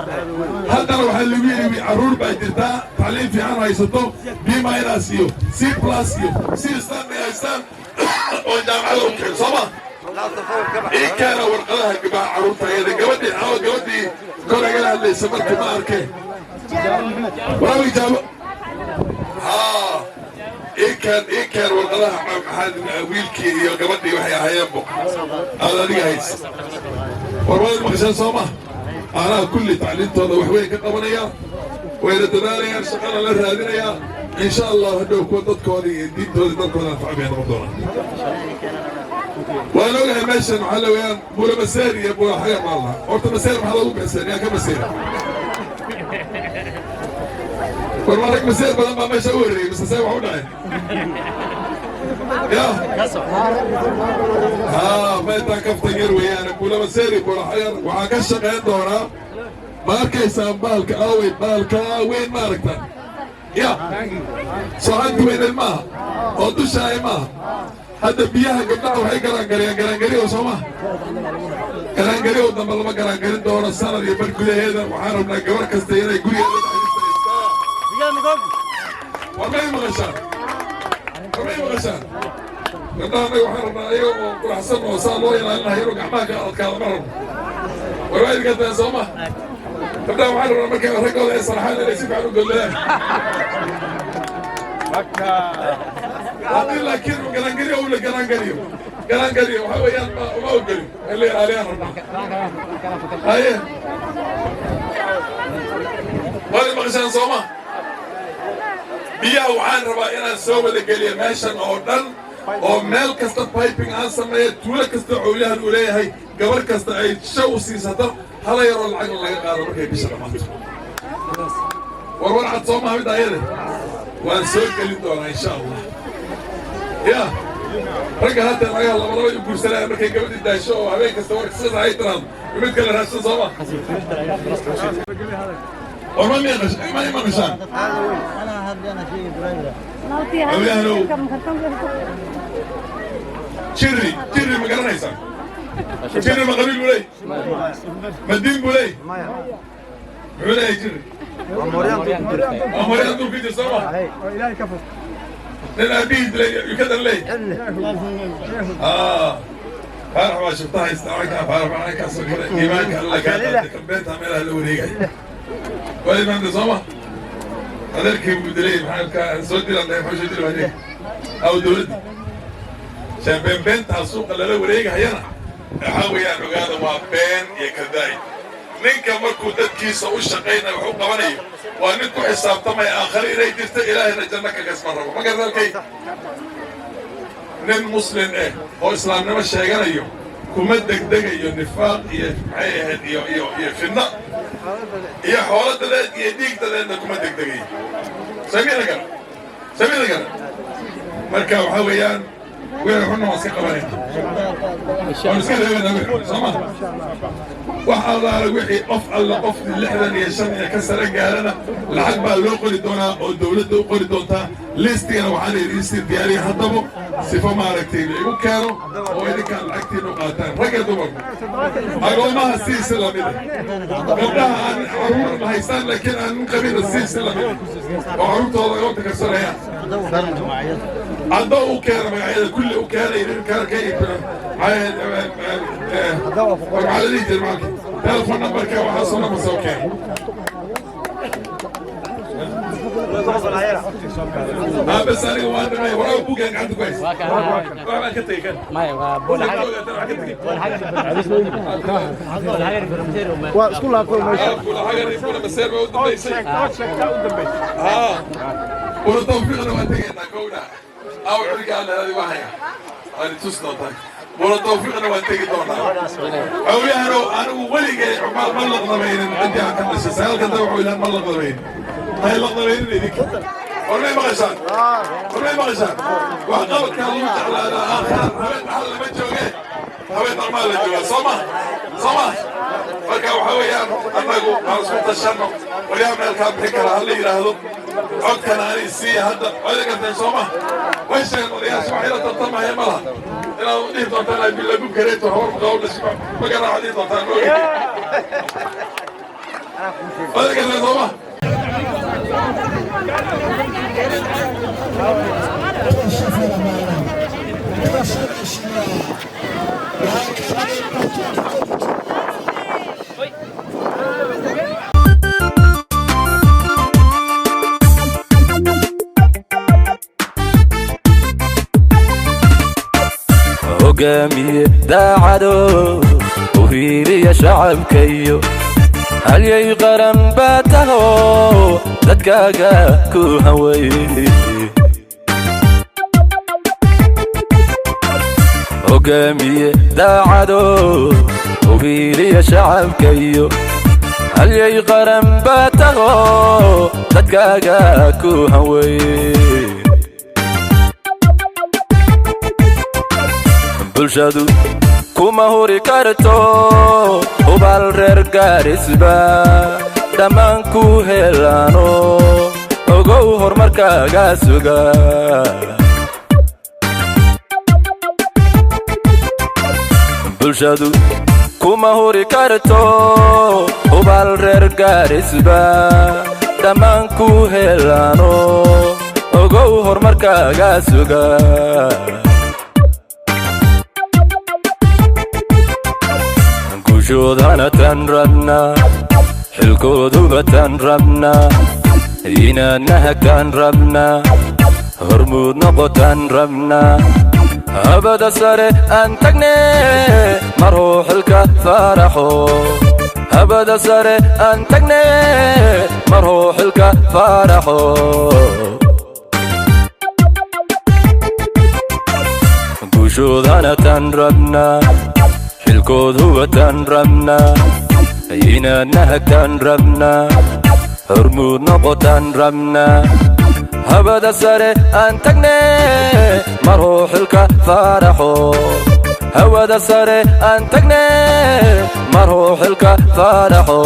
Haddana waxaa lagu yidhi carruur baa jirtaa tacliim fiican haysato, B minus iyo C plus iyo C star bay haystaan oo jaamacada u kicin, sooma? Ii keena warqadaha gabaa carruurta ayada. Gabadhii awa? Gabadhii kor igala hadlaysa markii ma arkeen. Waraaw ijaabo haa. Ii keen, ii keen warqadaha. Maxaad wiilkii iyo gabadhii waxay ahaayeenbo aad adiga haysa. War waad maqasheen, sooma? Anaa kulli tacliintooda wax weyn ka qabanaya, wayna dadaalayaan, shaqana la raadinayaa, insha Allah. Hadhow kuwa dadkooda iyo diintooda dalkooda anfaca bay noqon doonaan. Waan ogahay meeshan waxaa la weeyaan Buula Maseer iyo Buula Xagar baa lahaa. Horta Maseer maxaa loogu bixiseen? Yaa ka maseera? War ma rag maseer badan baa meesha u horreeyey mise see wax u dhacay? Ya haa, meetaan kaftan yar weeyaan. Buula Maseer iyo Buula Xagar waxaa ka shaqayn doonaa. Ma arkaysaan baalka aawey? Baalka weyn ma aragtaan? Ya soo hanti weyneed maaha oo dushaay maaha. Hadda biyaha gabdhaha waxay garaangariyaan garaangariyow, soo maha? Garaangariyow dambe lama garaangarin doono sanad iyo bar gudaheeda. Waxaan rabnaa gabar kasta inay gurigeeda dhexdiisa. War may maqashaan? War may maqashaan? Gabdhaha annaga waxaan rabnaa ayaga oo quraxsan oo saa loo ilaalinayo inuu gacmaha ka adkaado ma rabno. War waa idinka tahay, soo ma? Gabdhaha waxaan rabnaa markay raggooda ay sarxaan inay si fiican u godladaan. Haddii laakiin uu garaangariyo uu la garaangariyo garaangariyo, waxaa weeyaan ma uma ogolin in la ilaaliyaan rabnaa. Haye, waad maqashaan, sooma? Biyaha waxaan rabaa inaan soo wada geliyo meeshan oo dhan oo meel kasta piping aan sameeyo, tuulo kasta cowlahan uu leeyahay, gabar kasta ay shaw siisato, hala yaroo lacagna laga qaado markay bisha dhammaato. War war cad, soo maha? Mid ayade waan soo gelin doonaa, insha Allah. Ya ragga hadda lagaha laba laba u guursanaya, markay gabadhii daasho oo habeen kasta warka sidaas ay tiraahdo, mid kale raadsan, soo ma? War ma ma maqashaan? Hawlahanow, jiri jiri ma garanaysaa? Jiri ma qabiil buu leey? Ma diin buu leey? Muxuu leeyahay jiri? Waa moryaan dul ku jir, soo ma? Nin aabihii dilay yukadan leey. Faarax baa shubta haysta aragkaa. Faarax baa kaasoo kale iimaanka Alla kaa qaatay kambeenta meelaha la wareegay. Waa imaanta, soo ma? Adeerkii buu dilay. Maxaa ka soo dilan? Maxaa soo dili waayay aw dawladda shaambeenbeentaa suuqa lala wareegahayana? Waxaa weeyaan, ogaada, waa been iyo kadaa'ib. Ninka markuu dadkiisa u shaqaynayo, wax u qabanayo, waa nin ku xisaabtamaya aakhare inay jirto, Ilaahayna janno ka kasban rabo. Ma garta halkay nin Muslim eh oo islaamnimo sheeganayo kuma degdegayo nifaaq iyo, maxay ahayd, iyo fidna iyo xoolo dadeed iyo dhiig dadeedna kuma degdegayo. Samina gara, samina gara. Marka waxaa weeyaan, wixii xunna waan iska qabanayna, waan iska reebanaa wixii xun, soo ma? Wax allaala wixii qof alla qofkii 65 iyo ka sare gaarana lacag baa loo qori doonaa oo dawladda u qori doontaa. Listigana waxaa la yidhi sii diyaariya haddaba, sifo maaragtay la igu keeno oo idinkaan lacagtiina u qaataan, ragga, dumarku, agoomaha siisi lamid ah, gabdhaha aan caruur haystaan laakiin aan nin qabina siisi lamid ah oo caruurtooda agoonta karsanayaan. Hadba u keena magacyada kulli u keenay kaarka, maxaa la dhihi jiray, macalka, telephone numberka, waxaasoo dhan ba soo keenay. Bas aniga waan dhamay waraa, bugaan gacanta ku haysa, wax baan ka tegey kan. Waa isku laabtay meesha. Bula Maseer baa u dambaysay. Bula Tawfiiqna waan tegaynaa kowdha aw xilkaan hadi wahaya ani tus doontaa. Bula Tawfiiqna waan tegi doonaa. Cawliyahanow, anigu weligay cumaal ma laqdabaynin. Ciddii aan ka dhashay sagaalka daba cawliyahan ma laqdabaynin, hay laqdabaynin idinka. Hormay maqashaan, hormay maqashaan. Wax qabadkaa lagu jeclaadaa aakhira. Habeen dhaxal lama jooge, habeen dhaqmaa la joogaa, soo ma? Soo ma? Marka waxaa weeyaan, annagu aan isku tashanno. Waryaa, meelkaa bixin karaa hala yidhaahdo. Codkana ani siiya hadda wayda garteen, soo ma? Way sheegeen odayaasha, waxay la tartamaya ma laha. Inaad dhihi doontaan bilagu kareeto hor qawdhash ma garaaca dhihi doontaan, ma ogi. Wayda garteen, soo ma? Hogaamiye daacado u hiiliya shacabkayo halyay qaran baa taho dadkaaga ku haway. Hogaamiye daacado u hiiliya shacabkayo halyay qaran baa taho dadkaaga ku haway. Bulshadu kuma huri karto, hubaal reer gaarisba dhammaan ku helaano, ogow horumarkaaga suga. Bulshadu kuma huri karto, hubaal reer gaarisba dhammaan ku helaano, ogow horumarkaaga suga. Guushoodana tan rabnaa, xilkooduba tan rabnaa, inaadna hagtaan rabnaa, hormuud noqotaan rabnaa. Habada sare aan tagne marhuu xilka faaraxo. Habada sare aan tagne marhuu xilka faaraxo. Guushoodana tan rabnaa, xilkooduba tan rabnaa, inaadna hagtaan rabnaa, hormuud noqotaan rabnaa. Habada sare aan tagne marhuu xilka faaraxo. Hawada sare aan tagne marhuu xilka faaraxo.